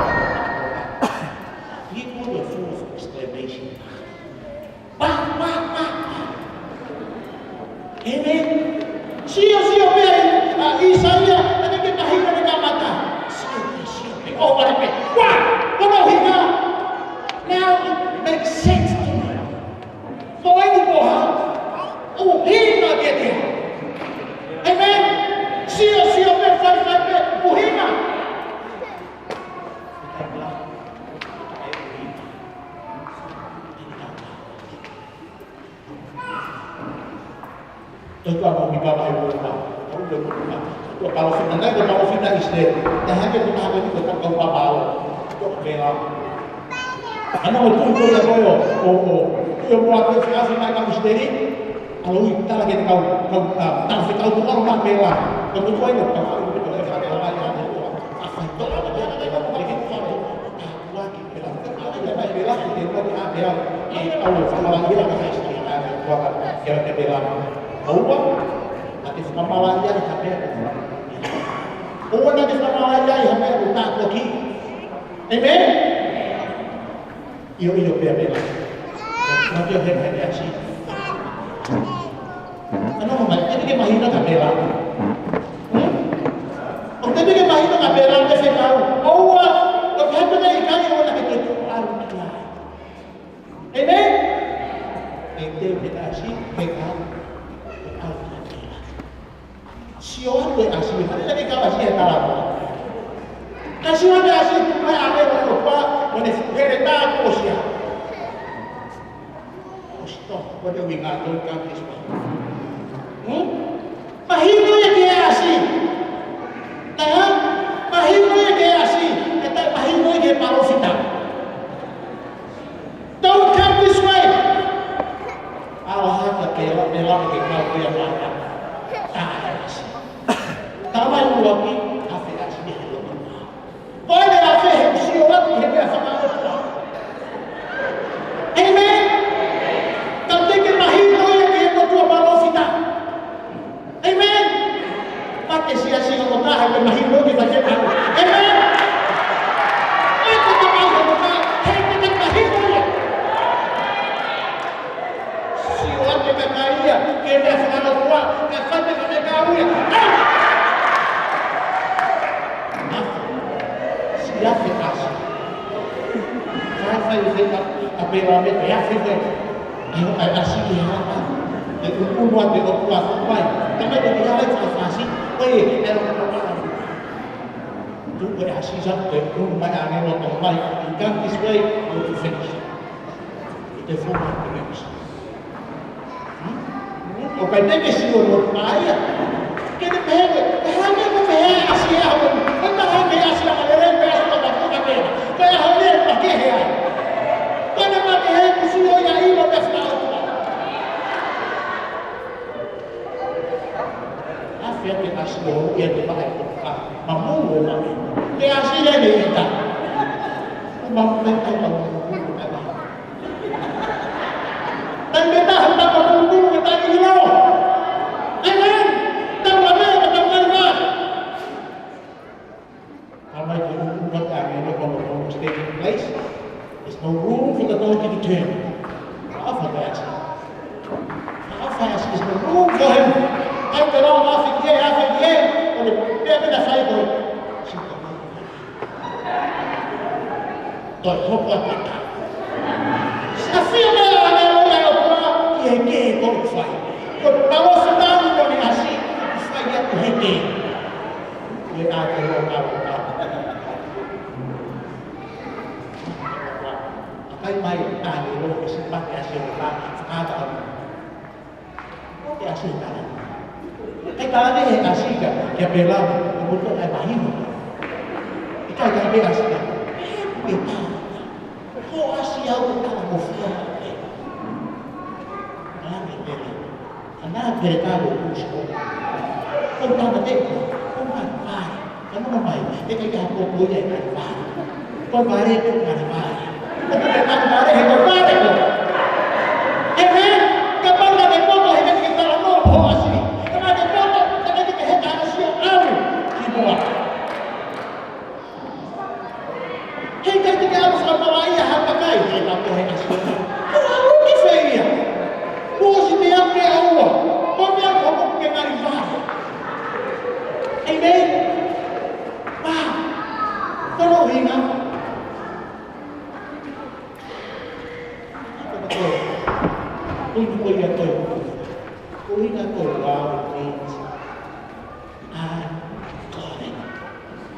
He called a full of exclamation. Pā, pā, pā, pā. Amen. Sio, sio pē ʻa ʻIsaia, ʻa ē ke mahino ʻene kamata. Sio, sio, sio pē, ʻohovale pē. Wow! Ko hono ʻuhinga. Now it makes sense to me. Ko eni ko ha ʻuhinga ke te. Amen. Sio, sio pē, fai, fai pē, ʻuhinga. Tau tua mau mi papa e ua ta. Tau tua mau mi papa. Tau palōfita, naʻe ko e palōfita ʻIsileli. Naʻe hake ko e taha ko eni ko e kau papa ʻo. Tau pela. ʻAna mo tui ko ia ko e ʻo, ʻo, ʻo. Tui ʻo mo ʻape fea fea mai kau ʻIsileli. ʻAlu ʻo tala ki he kau, kau, ah, tala ki he kau tokanga mai pela. Ko e tui ko e papa ʻo ko e fea fea mai ʻa e ʻo. ʻA fai tokanga mai pela, pela, pela, pela, pela. Amen? ʻIo, ʻio, pea, pea. Naʻe ʻikai ke he, he, he, he. Fanongo mai, teʻeki ke mahino ka pela. Hmm? ʻOku teʻeki ke mahino ka pela, te se kau. ʻOua, ʻoku hatu nei kai, ʻoua naʻa ke te tuʻu ʻalu ki ai. Amen? E te u ke tasi, ke kau. Ke kau ki ai. Sio atu e ʻasi, hale lagi kau ʻasi e tala. Ka sio atu e ʻasi, tuʻu mai ʻa e ʻOtua, ʻo ne fuhere tā kuo sia. ʻOsi tō, ko e ʻuhinga tō ka ke sio. Hmm? Mahino ia ki he ʻasi. Taha, mahino ia ki he ʻasi. Ka taʻe mahino ia ki he palōfita. Don't come this way. ʻAlu hake pela, pela ke kau ia mata. Taha e ʻasi. Tala ua ki, afe ʻasi he loto. Ko e afe he sio atu he meʻa fakaʻotua. Amen. Ka teʻeki mahino ia ki he ʻOtua palōfita. Amen. Pea ke siasi ʻo taha ke mahino ki he fakaʻotua. Amen. Pea ke te mai ʻo taha, he ke te mahino ia. Sio atu e kakai ia, ke meʻa fakaʻotua, ka fai pē ka meʻa kau ia. Afe. Siʻi afe ʻasi. Fai fai fai ka, ka pela me te afe fai. Ai, ai, ʻasi ki ha. E ʻunuʻunu atu e ʻOtua fai. Ka mai te ke ala i fai fasi. Oi, e lo ka pa. Tuku e ʻasi sa, e ʻunu mai ʻa e ʻāngelo tō mai. You come this way, you will be finished. Te fua te meʻa. Hmm? ʻOku ʻikai te ke sio mo paia. Ke te pehē, pehē me ko pehē ʻasi ʻe au. Ko e taha me ʻasi ʻa malele, me ʻasi ʻa tapuka ke. Ko e ʻaho lea ma ke he ai. Ko e ma ke he kusi o ia i lo te fua. Afe te ʻasi ʻo ia te pae ko ka. Ma mu o ma. Te ʻasi le le ita. Ma mu le kai ma mu o ma. Taimi ʻe taha ʻoku tau ka pulupulu ke tau ʻilo. Amen. Tau ka mea ke tau ka lima. How am I going to put that in the conversation place? There's no room for the donkey to turn. How fast? How fast is the room for him? Ai ka lau mafi ki ai, afe ki ai, ʻo ne pea pea fai ko. Toi hoko atu e tā. Sa fia mea ʻa e ʻOtua ki he kē ko fai. Ko e palōfita ni ko ne ʻasi, fai atu he kē. Ko e ʻā te o ka o ka. Kai mai ʻa e lo e si pake ʻasi ʻo ka, ka ka. ʻOku ʻasi e tala. ʻIkai tala ke he ʻasi ka, kia pela, ʻo ko e mahino. ʻIkai tala ke ʻasi ka. Ko e tala. Ko ʻasi au ko tala ko fia. Tala ke pela. Ana pela ka ko kusi ko. Ko tala ke ko. Ko mai, mai. Ka nō mai, ʻe ʻikai ke ha poto ia ʻe Kalevale. Ko Vale ko Kalevale. Ko Kalevale, he ko Vale ko. Amen. Kapau naʻe poto he ʻikai ke tala mo ho ʻasi. Kapau naʻe poto, ʻe ʻikai ke he ka ʻasi ʻo ʻalu ki muʻa. He ʻikai ke ʻalu fakamalaʻia ha kakai, he ka ko he ʻasi ʻo ʻalu. Ko ʻalu ki fē ia. Ko si te au ke aua. Ko te au ko ke ngali vale. Amen. Wow. Tolo hina. Ko ia ko ia ko wow, please. I got it.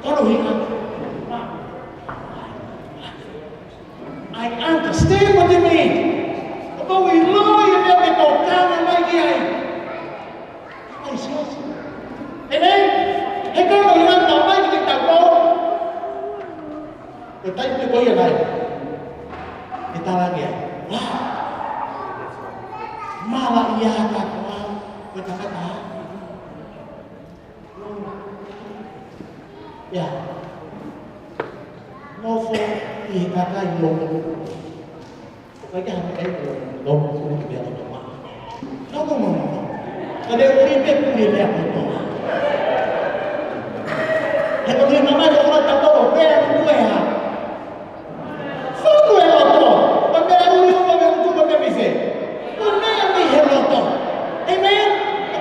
Tolo hina. I understand what you mean. Kapau ʻe ʻilo ia e meʻa ʻoku tau kau mai ki ai. Ai, siasi. Amen. He ko e ʻuhinga tau mai ki tau kau. Ko e taimi ko ia nai. ʻE tala ki ai. Wow. Malaʻia ka ko au. Ko e tangata. Ia. Nofo ʻi he kakai lotu. ʻIkai ke hanga ʻe au ʻo lotu ki he meʻa kotoa. No, no, no, no, no. Ka te ui pē ki he meʻa kotoa. He ko e meʻa mai ko ʻoua te tau pē ʻa e ui ʻe ha. Fuku e loto. Ko e meʻa ui, ko e meʻa utu, ko e meʻa mise. Ko e meʻa mei he loto. Amen? Ko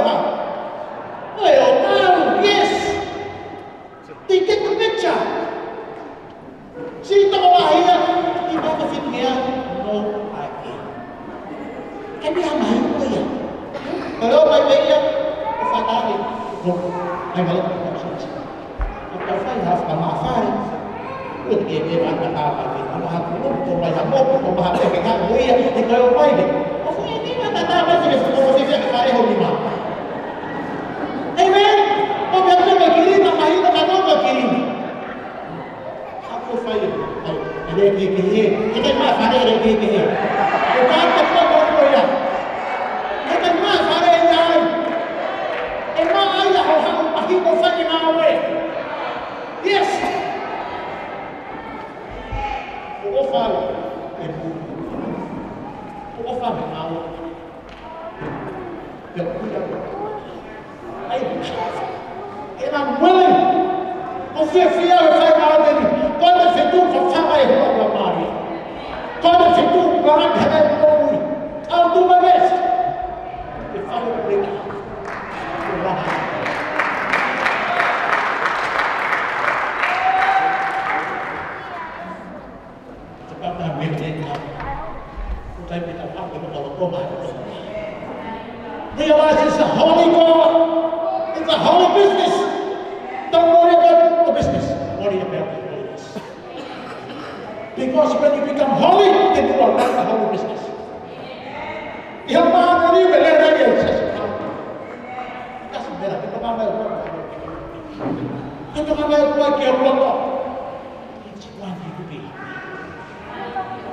ʻo hā? Ko e ʻo kau, yes. They get the picture. Siʻi tokolahi ia, ʻi he fitu meʻa, no, ʻai ke. Ke meʻa mai ko ia. Ko e ʻomai pē ia, ʻo fakaʻamu. No, ʻai mai, ʻo fai half an Ka tā pati, ʻo maha kulu, ʻo maha moku, ʻo maha peke ka mo ia, ʻe koe ʻo mai ke. ʻOku ʻi ai e nima tatau mai ke fuko mo fifia ke fale ho nima. Amen. ʻO pea ko e kili, na mahi, na kano ko kili. Ako fai, ai, ʻe lē kehekehe, ʻe kai maʻa fale ʻe lē kehekehe. ʻE kai ka kua kua kua ia. ʻE kai maʻa fale ia ai. ʻE maʻa ia ho haʻu mahi ko fai ke ngāue. Yes. ʻOku fai e pū. ʻOku fai e ngāue. Pea ʻoku ʻi ai. Ai, and I'm willing. ʻOku fiefia au he fai ngāue ni. Ko e fetuʻu fafanga e hoa ʻo Maria. Ko e fetuʻu ʻoku langa he moʻui. I'll do my best. Ke fai ʻo peka. Ko e langa. It's about time we make that happen. Full time kita pak kita kalau koma. Realize it's a holy God. It's a holy business. Don't worry about the business. Worry about the holiness. Because when you become holy, then you are running a holy business. He ʻoku māʻoniʻoni pē lea ʻa e ʻEiki. Doesn't matter. He ʻoku māʻoniʻoni. He ʻoku māʻoniʻoni. He ʻoku māʻoniʻoni. It's one thing to be.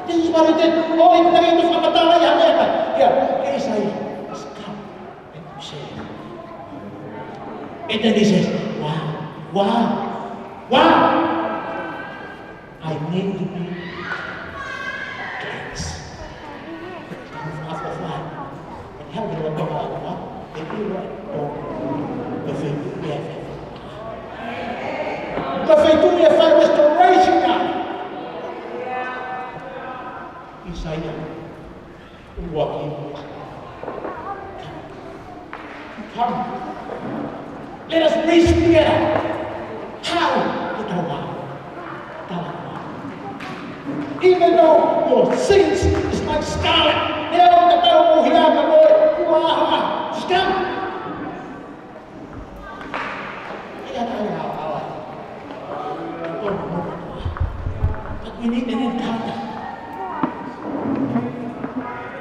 This is what it is. All it takes to fakamatala ia mea kai. Kia, ke isa i. Just come and share. And then he says, wow, wow, wow. I need to be cleansed. Come off of life. And how do I come out of life? If you want to, the thing, yeah. Ko e feituʻu ia ʻe fai restoration ia. ʻIsaia ua ki. Come. Let us reason together. How to tell God? Tell God. Even though your sins is like scarlet, neʻe ʻalu tatau mo e hia ka mo e kula ʻaho. Just come. But we need an encounter.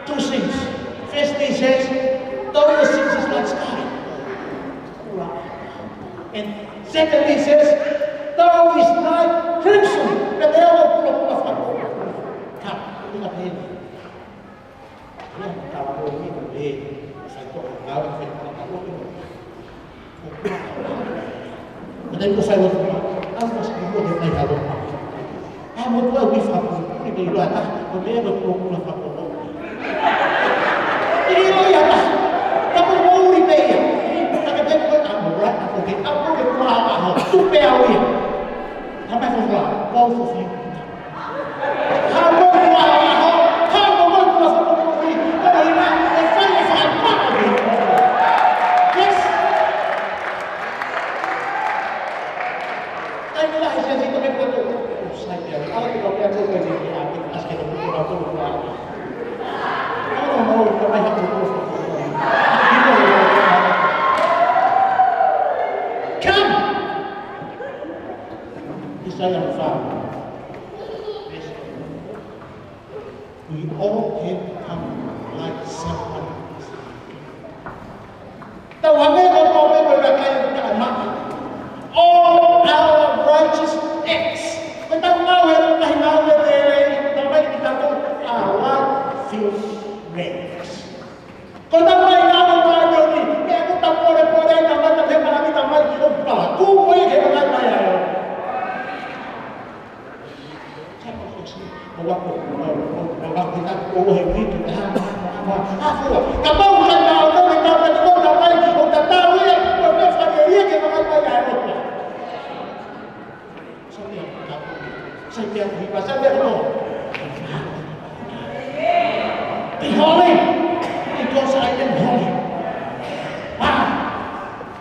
Two things. First, he says, though your sins is like scarlet. And secondly, he says, though it's like crimson. But they are all. Come, look at him. Ia, tala mo mi ko e, sai ko e ngāue ke fai ko e ngāue. Ko e, ko e fai ko e ngāue. Au mas ki mo ke fai halo. A mo tua ui faku, ui ke iloa ta, ko me ko tua kula faku. Ui iloa ia ta, ka mo mo ui pe ia. Ka ke te ko a mo ra, ko ke a mo ke kula a ho, tu pe a ui. Ka me fo fula, ko fo fi. Come! ʻIsaia fā. We all have become like someone else. Tau hangē ko e tau pē ko e kakai ʻoku taʻemaʻa. All our righteous acts. Ko e tau ngāue he ngaahi ngāue lelei, tau mai ki tautolu are like filthy rags. Ko e tau ngaahi ngāue māʻoniʻoni, ʻoku tau pōlepole ai, tau mai, tau he malaki, tau mai, ʻo pala. Kuo ʻoua ke ʻomai mai ai. Be holy, because I am holy. Wow.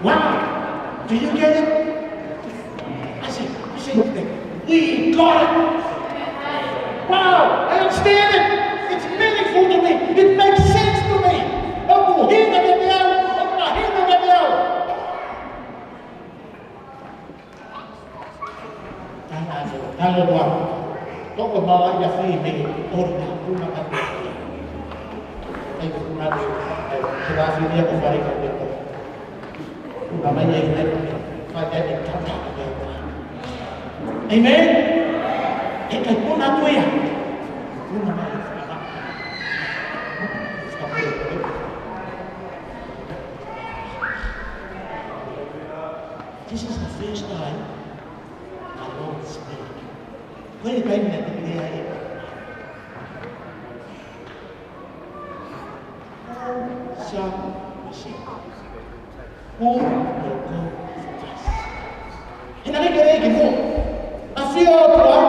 Wow. Do you get it? I said, I said, we got it. Wow, I understand it. It's meaningful to me. It makes sense to me. ʻOku hina ke te au, ʻoku hina ke te au. Tala atu, tala atu. Toʻo mai ia fai mei ʻolunga puna mai. ʻAi ko puna te, te, te la filia ko fare ka te ko. Puna mai ia i te, fai ia e tata te ko. Amen? ʻE kai puna ko ia. Puna mai ia. This is the first time the Lord speak. Ko e taimi naʻe pehē ai, "Who shall we send? Who will go for us?" He naʻe kei ke mo. ʻAfio ʻOtua,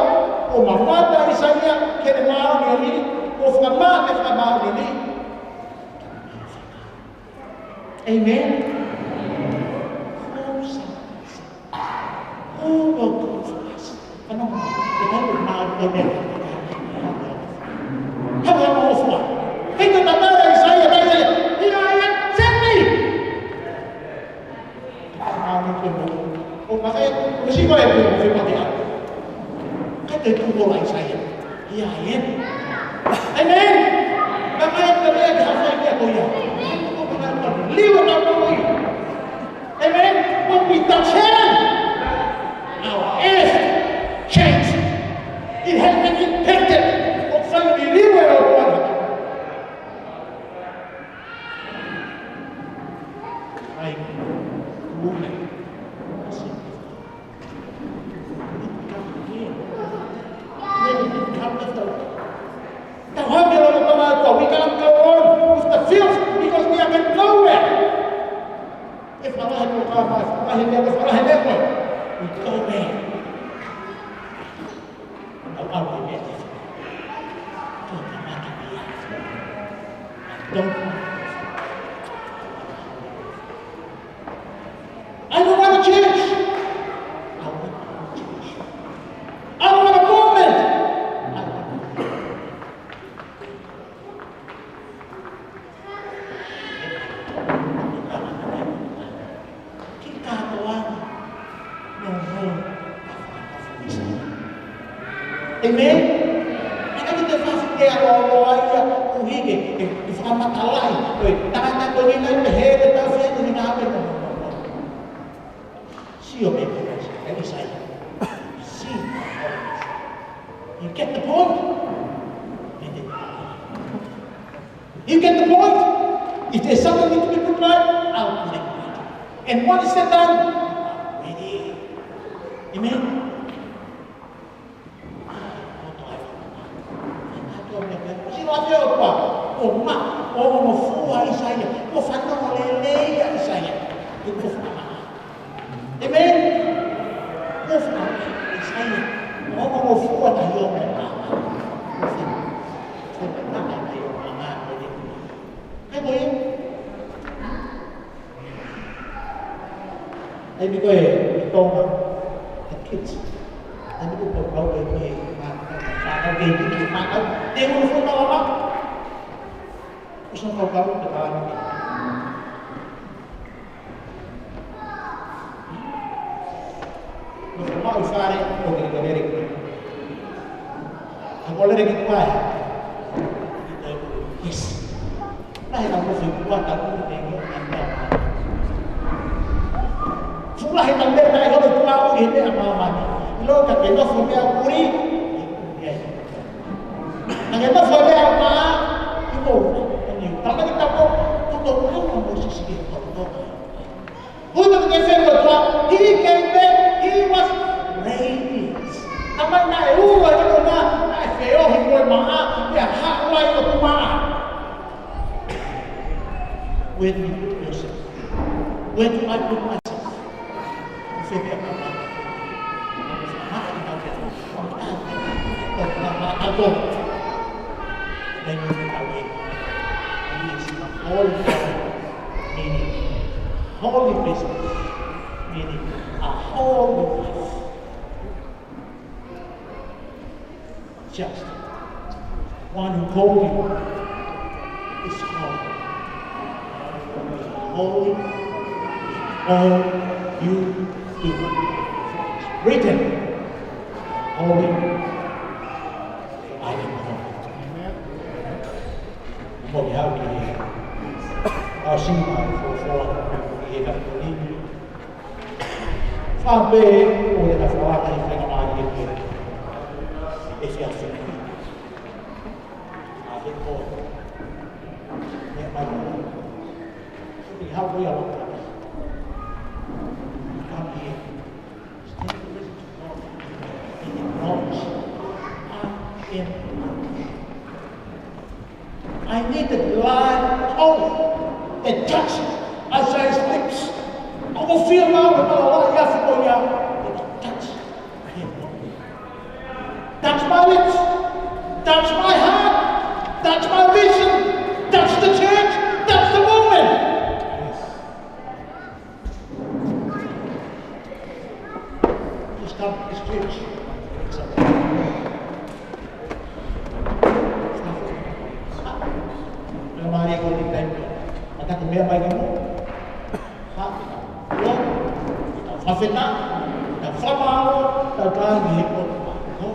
ʻo mamata ʻa ʻAisea, ke ne māʻoniʻoni, ʻo fakamaʻa, ke fakamaʻoniʻoni. Amen. Who shall we send? Who will go for us? Fanongo mai, ʻe ʻikai ke māʻoniʻoni. Hau hau ʻo fua. He ko e tata ʻa ʻAisea, ʻAisea. Here I am, send me. Māʻoniʻoni ke mo. ʻO ka ke, ʻo siko e ko e fepaki atu. Ka te tuʻu ʻa ʻAisea. Here I am. Amen. Ka ke te mea ke hafai kia ko ia. Liu ʻa tau ko ia. Amen. When we touch heaven, our earth change. It has been impacted. ʻOku fai liliu ʻe ʻOtua. Ai, ule. Tau hanga ʻo lava tama atu, we cannot go on with the fields because we are going nowhere. If I had no car, if I had no, if I had no, we go there. Tau ʻalu he meʻa te fai. Tau kamata ia. Tau kamata. I don't want to change. I want to change. I don't want a movement. I want a movement. Ki kātoa, no, no. Amen. Naʻe ʻikai ke te fasi te alo alo ai ia, ʻuhi ke, ke, ke fakamatalaʻi. Ko e tangata ko eni naʻe pehē te tau fie te ni nā pe no, no, no. Sio me ko e sai. See. You get the point? You get the point? If there's something need to be put right, I'll put it right. And what is that done? Ready. Amen? Sino ʻafio ʻOtua, ʻo ma, ʻo mo fua ʻAisea, ʻo fanongo lelei ʻa ʻAisea, ʻo fua. Amen? Mo fua, ʻAisea, mo, mo, mo fua na yo me. Mo fua, mo fua na yo me. Ke ko ia? Ai, mi ko e, e Tonga, e kids. Ai, mi ko e pau e ko e, ma, ma, ma, ma, ke, ke, ke, ma, ma, te mo fua na ma. Usa kau kau ke pala ni. Mo fua ʻi fale, ko ke, ke, ke, ke. Ako lele ki kuai. Yes. Lahi ʻa e nofo ʻi kuata ʻuli te ngi ʻi te ama. Fuʻu lahi ʻa e meʻa ʻi hono kuata ʻuli he meʻa māmani. ʻIlo ka ke nofo meʻa ʻuli. Ka ke nofo meʻa mā. ʻI ko. Ni tamaki tapo. Tuto ʻulu mo sisi ke koto. Who did the defender was? He came back, he was radiant. Tamai naʻe ua e kona, naʻe feohi ko e maʻa, pea haʻu ai ʻo tumaʻa. Where do you put yourself? Where do I put myself? Ko fē pē ʻa e maʻa? Maʻa ʻi nau ke ʻo maʻa ʻa ko. Then you get away. He is the Holy Spirit. Meaning holy business, meaning a holy life. Just one who called you is holy. Holy is all you do. It's written, holy ʻOku ou ʻi he ʻaho ni ʻo sio mai ki he folofola ʻi he efiafi ni. Fai pē ʻo e ka fala ki he faingamālie ko e efiafi ni. ʻA e ko e meʻa mai ko e hau ko ia lo ka. Ka pē stand in the presence of God and acknowledge, "I am." I need the live coal that touch Isaiah's lips. ʻOku ou fiemaʻu ʻa e laʻi afi ko ia, that touch him. Touch my lips, touch my heart, touch my vision, touch the church, touch the movement. Yes. Just come to this church. Meʻa mālie ko e taimi. Mata ke meʻa mai ki muʻa. Ha, lo, ta fafeta, ta famalo, ta tangi he ko. Ko.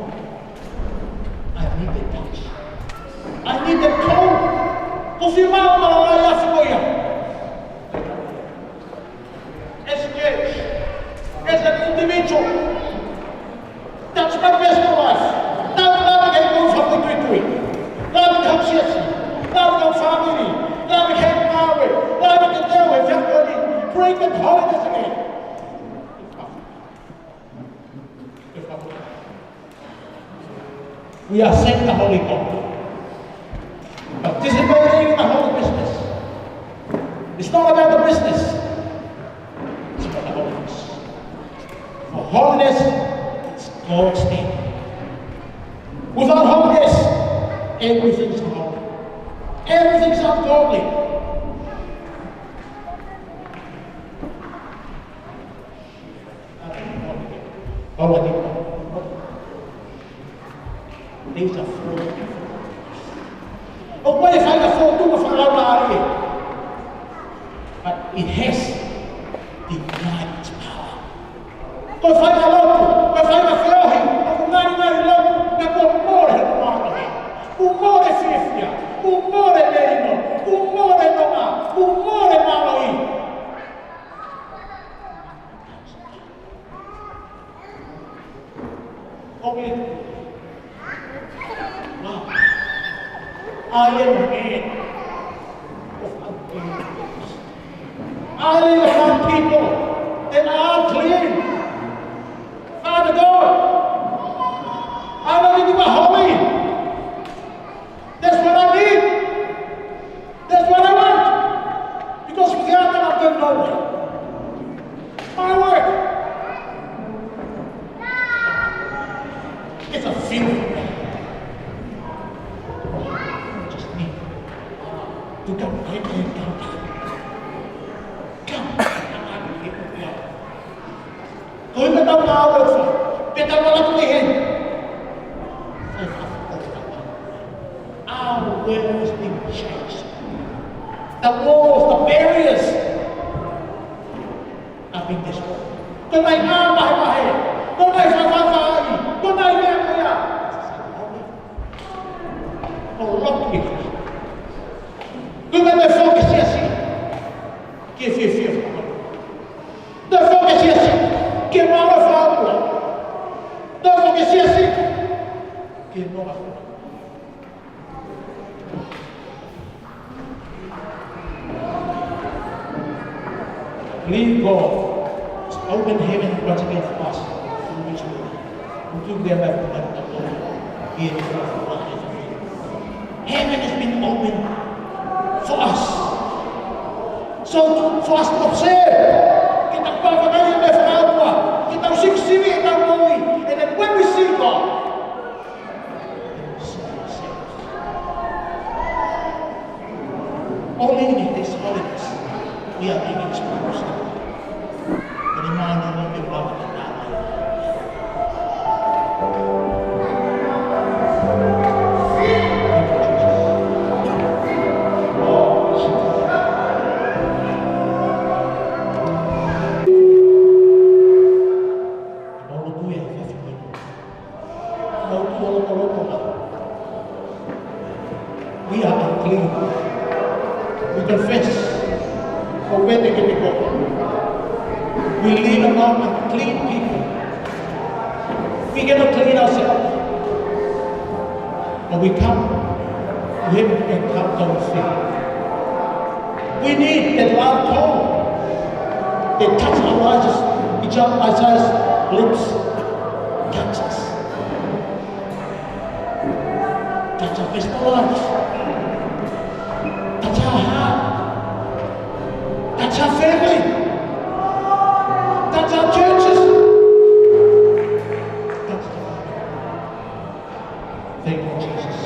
I need the touch. I need the call. Ko e fiemaʻu ʻa e laʻi afi ko ia. As a church, as an individual, touch my personal life. Touch lava ki he kau fakafoʻituitui. Lava ki he kau siasi. Lava ki he kau fāmili. Lava ki he ngāue. Lava ki he teu he fekoni. Bring the holiness again. We are serving the Holy God. Participating in the holy business. It's not about the business. It's about the holiness. For holiness, it's God's name. Without holiness, everything is unholy. Everything is ungodly. These are four. ʻOku ʻikai ko e fai ʻa e fotu ʻa e fakalaumālie. But it has denied its power. Ko e fai ʻa e lotu, ko e fai ʻa e feohi, ʻoku ngali ngali lotu, pea kuo mole he mālohi. Kuo mole fiefia, kuo mole melino, kuo mole nonga, kuo mole mālohi. Okay. Wow. I am a man of unclean lips. I live among people that are clean. Father God, I want you to be holy. That's what I need. That's what I want. Because without that, I'm going nowhere. My work. It's a feeling. Just need to come right here, come. Come. Ko e meʻa tau ngāue ʻofa, pea tau ala atu ki heni. Our world has been changed. The walls, the barriers have been destroyed. Ko e ngaahi ngāue vahevahe, ko e ngaahi faifai, ko e ngaahi meʻa ko ia. ʻO loki. Ko e meʻa ne foki siasi. Ke fiefia. Tau foki siasi ke maʻu fānau. Tau foki siasi ke noa. Please God, open heaven once again for us. Who took them back from the Lord. Here is the Lord. Heaven has been opened for us. So for us to observe, ke tau pāpātai e meʻa fakaʻauha, ke tau sivisivi ʻetau moʻui, and then when we see God, we see ourselves. Only in His holiness we are being exposed. We are unclean. Confess. Ko pete ke te ko. We live among unclean people. We cannot clean ourselves. But we come to him and come to him. We need that love call. They touch our lives, each other, Isaiah's lips. Touch us. Touch our personal lives. Touch our heart. Touch our family. Touch our churches. Touch our family. Thank you, Jesus.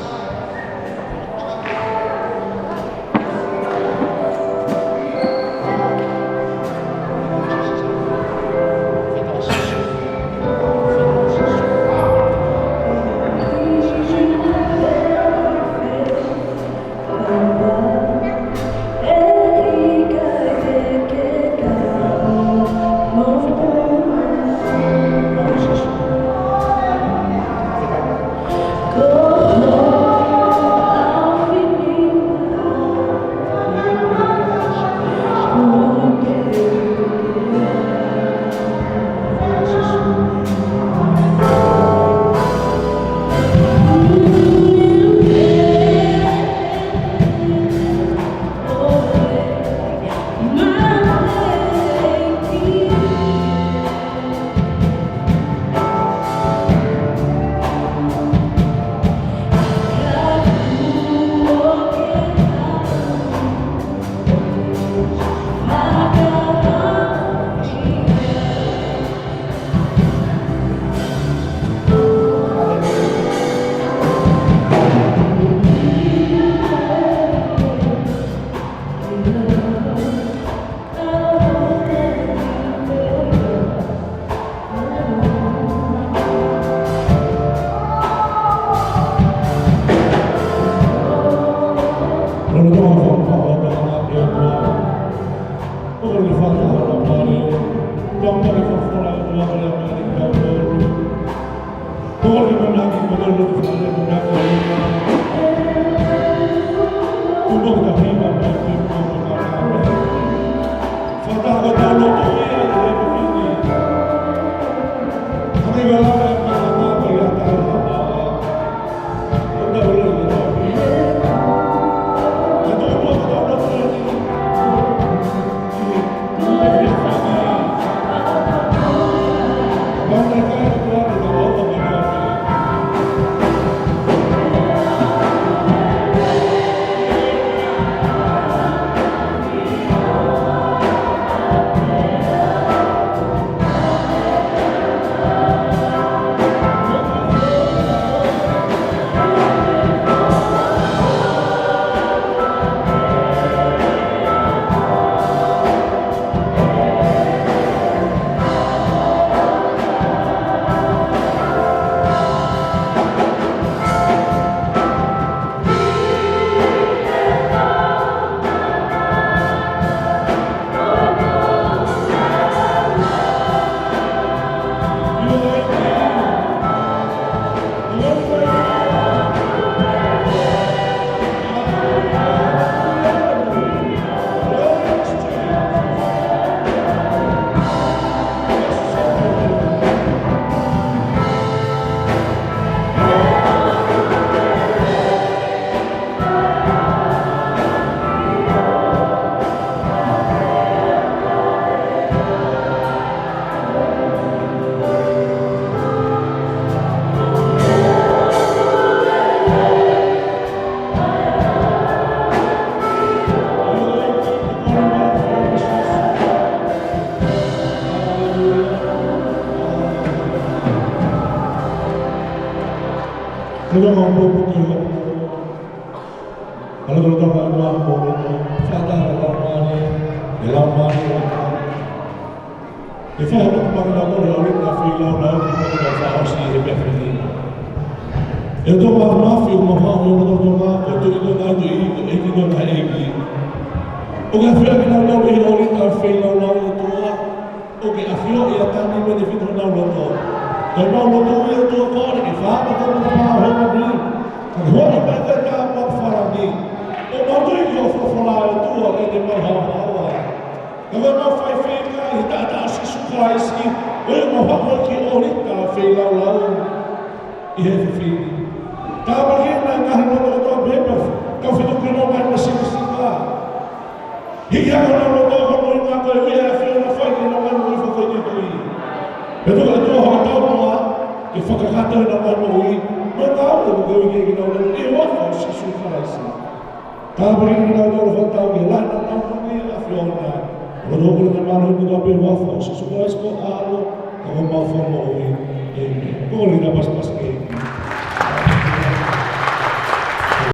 ʻE fai hono tupanga ʻa e ʻOtua ʻi he ʻaho ni, ʻa e fakaʻosi ʻi he meʻa fili. ʻE ʻOtua Māfimafi, ʻoku mau haʻu ʻi hoʻo lotolotonga, ko e Tuʻi koe naʻe tuʻi, ko e ʻEiki koe naʻe ʻeiki. ʻOku ke ʻafioʻi kinautolu ʻi he ʻōlita ʻo e feilaulau ʻo e ʻOtua. ʻOku ke ʻafioʻi ʻa Tani mo Tefito honau loto. Ko ʻemau lotu ʻi he ʻOtua ko eni ke fakaʻapaʻapa ʻa e matapā ʻo Hēvani. Ka ke huaʻi mai koe ki he ʻapi ʻo Falani. ʻOku mau tui ki hoʻo folofola ʻe ʻOtua ke te mau haohaoa. Ka ko ʻemau faifekau ʻi he taʻataʻa ʻo Sīsū Kalaisi, ʻoku mau haʻu ki he ʻōlita feilaulau ʻi he efiafi ni. Tāpuakiʻi ʻa e ngaahi loto kotoa pē, kau fetuku ki he ngaahi masiva. Hiki hake honau loto, ko hono ʻuhinga ko e ʻuhinga ʻa e ʻAfiona fai ki heʻenau ngaahi moʻui fakaʻofoʻofa. Pea tuku ʻe ʻOtua hoʻo taumuʻa ke fakakakato ʻenau ngaahi moʻui, mo e ngāue ʻoku ke ui ki ai kinautolu, ʻi he huafa ʻo Sīsū Kalaisi. Tāpuakiʻi kinautolu, fakatau ke lahi ʻenau ngaahi moʻui ʻa e ʻAfiona. Lotu ko eni ʻi he mālohi kotoa pē, huafa ʻo Sīsū Kalaisi ko ho ʻAlo, ko homau Fakamoʻui. ʻĒmeni. Ko e lina pasipasi ke